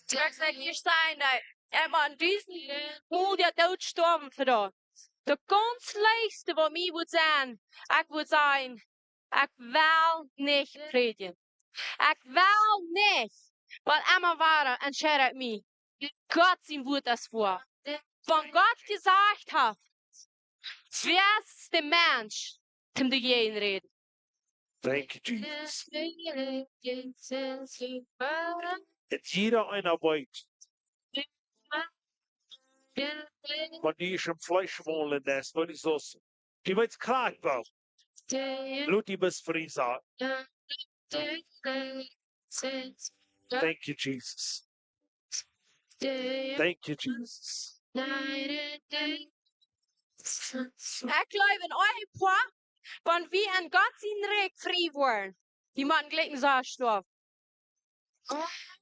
Ekj saj, hia sent dee, un wan dise mol de Doot stoawen fa daut. Daut gaunz leichste waut mie wudd sennen, ekj wudd sajen, ekj well nich prädjen. Ekj well nich, wiels emma wada entscheid ekj mie, Gott sien Wuat es woa. Wan Gott jesajcht haft, wäa es de Mensch, däm du jäajen räden? Thank you, Jesus. Un jieda eena weet, wan du em Fleesch waundlen deist, waut es daut? Du weetst krakjt waut. Lot die bloos frie sajen. Thank you, Jesus. Thank you, Jesus. Ekj jleew, een Ehepoa, wan wie en Gott sien Rikj frie woaren, dee motten jlikj soo stoawen.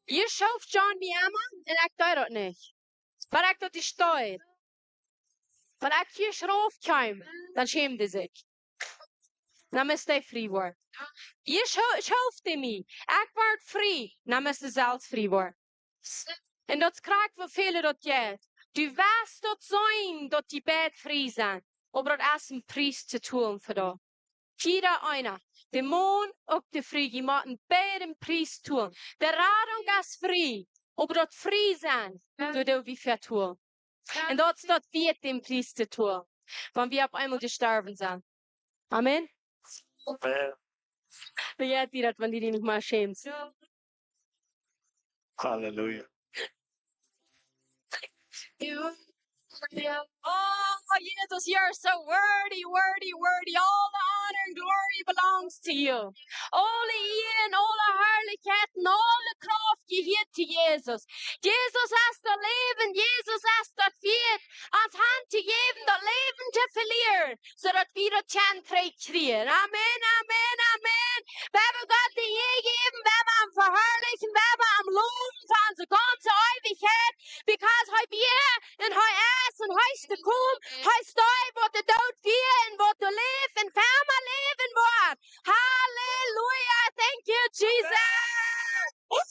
Jie schauft John mie emma, un ekj doo daut nich. Oba ekj daut nich doo. Wan ekj hia rauf kjeem, dan schämd hee sikj. Dan must hee frie woaren. Jie schau-, schauft mie. Ekj woa frie. Dan must hee selfst frie woaren. Un daut es krakjt woo väl daut jeft. Du woascht daut seenen, daut dee beid frie sent. Oba daut es een Pries to tolen fa daut. Jieda eena, de Maun uk de Fru, dee motten beid een Pries tolen. De Radunk es frie, oba daut frie sennen, doa doo wie fa tolen. Un daut es daut wieet, dän Pries to tolen, wan wie opp eemol jestorwen sent. Amen. Amen. Wie jeit die daut, wan du die nich mea schämst? Halleluja. Oh, Jesus, you're so worthy, worthy, worthy. All the honor and glory belongs to you. Aule Ea un aule Harlichkjeit un aule Krauft jehieet to Jesus. Jesus es daut Läwen, Jesus es daut Wieet. Ons Haunt to jäwen, daut Läwen to velieren, soo daut wie daut kjennen trigj kjrieen. Amen, amen, amen. Wie wellen Gott de Ea jäwen, wie wellen am veharlichen, wie wellen am lowen fa onse gaunze Eewichkjeit, because hee wia un hee es un hee es to komen. Hee es dee, waut de Doot wia un waut doa läft un fa emma läwen woat. Halleluja. Thank you, Jesus.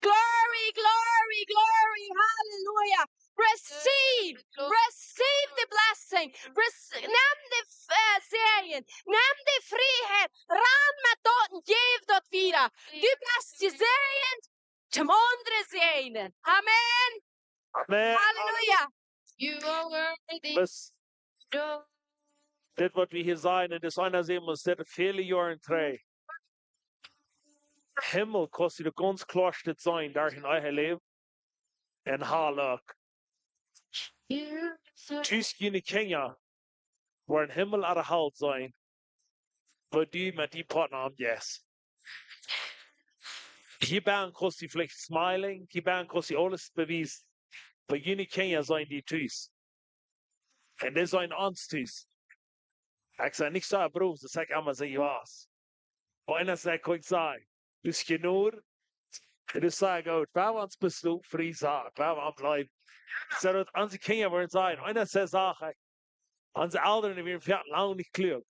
Glory, glory, glory. Hallelujah. Receive, receive the blessing. Rec-, nemm de, äh, Säajen. Nemm de Frieheit. Ran met daut un jäw daut wieda. Du best jesäajent, toom aundre säajnen. Amen. Amen. Halleluja. You are worthy. Best dit, waut wie hia sajen, un daut es eena, see must dit väle Joaren trigj. Himmel kaust du de gaunz kloaschte seenen, doa en Ehe läwen. Un Hal uk. Tus june Kjinja woaren Himmel ooda Hal seenen, woo du met dien Partner omjeist. Hia buten kaust du veleicht smiling, hia buten kaust du aules bewiesen, oba june Kjinja seenen die tus. Un dee seenen ons tus. Ekj sie nich soo brow, daut ekj emma soo wia. Oba eena sajcht, kaun ekj sajen, daut es jenuach. Un daut es sea goot. Wie haben ons besloten, frie sajen, wie haben am leef. Soo daut onse Kjinja woaren sajen, eena sajcht, saj ekj, Onse Elren, dee wieren veleicht lang nich kloa.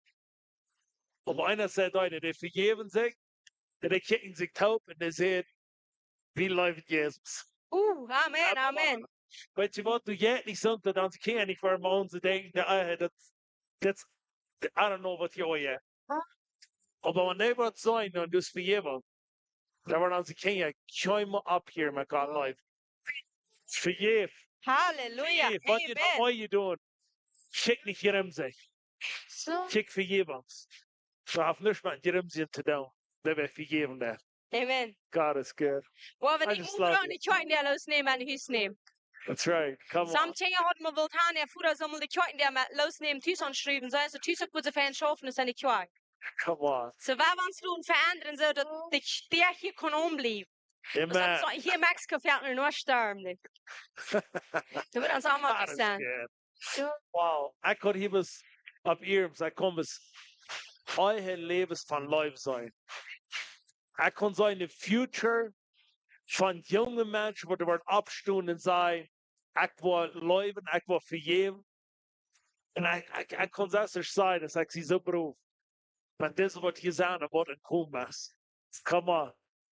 Oba eena säd, dee, dee vejäwen sikj, un dee kjikjen sikj toop un dee säden: "Wie leewen Jesus." Uh, amen, amen. Weetst du waut, du jeist nich soo, daut onse Kjinja nich woaren, mau onse denkjen, daut, äh, daut, daut, I don't know what you are. Oba wan dee woat sennen un du best vejäwen, dan woaren onse Kjinja kjeenmol opphieren met Gott leewen. Vejäw. Halleluja. Vejäw. Waut du Amen. Waut du doonen, kjikj nich jremsich. So. Kjikj Vejäwunk. Daut haft nuscht met jremsich to doonen. Daut woat vejäwen woaren. Amen. God is good. Woa wie I nich just love unjrode it. Kjoakjen doa loosnämen un Hus nämen. That's right. Come on. Sommje Kjinja hauden mau wult han, äa Voda sull mol de Kjoakjen doa met loosnämen, Tus aunschruwen, soo aus de Tus uk wudd fein schaufen, es enne Kjoakj. Come on. Soo, wan wie ons loten veendren, soo daut de Stäakj hia kaun aunbliewen. Daut Amen. Soo, hia Mexiko fält mie noch storm, nich? Du woascht ons aulmol God is seenen. good. Jo. Wow. Ekj haud hia waut opp Ierms, ekj kunn waut, eure Läwes von Leew seenen. Ekj kunn seenen de future von junge Menschen, waut doa woaren oppstonen un sajen: "Ekj well leewen, ekj well vejäwen." Un ekj, ekj, ekj kunn selfst nich sajen, daut ekj see soo proew. Oba dit es waut hia sent un waut em Komen es. Come on.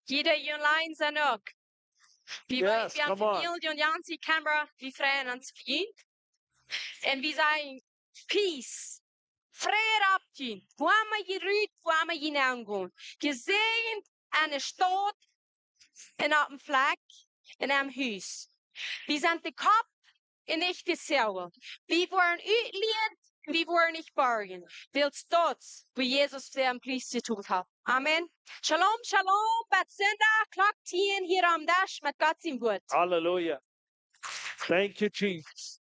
Jie, dee online sent uk. Wie, Yes, wie haben come on. Familie un gaunze Camera, wie freien ons fa junt. Un wie sajen: Peace. Fräd opp junt. Wua emma jie rut, wua emma jie nengonen. Jesäajent enne Staut un oppem Flakj un em Hus. Wie sent de Kopp un nich de Säajel. Wie woaren utlieren, wie woaren nich borjen. Wiels daut es, wua Jesus fa een Pries jetolt haft. Amen. Shalom, shalom. Bat Sindach, Klock tieen hia aum Desch met Gott sien Wuat. Halleluja. Thank you, Jesus.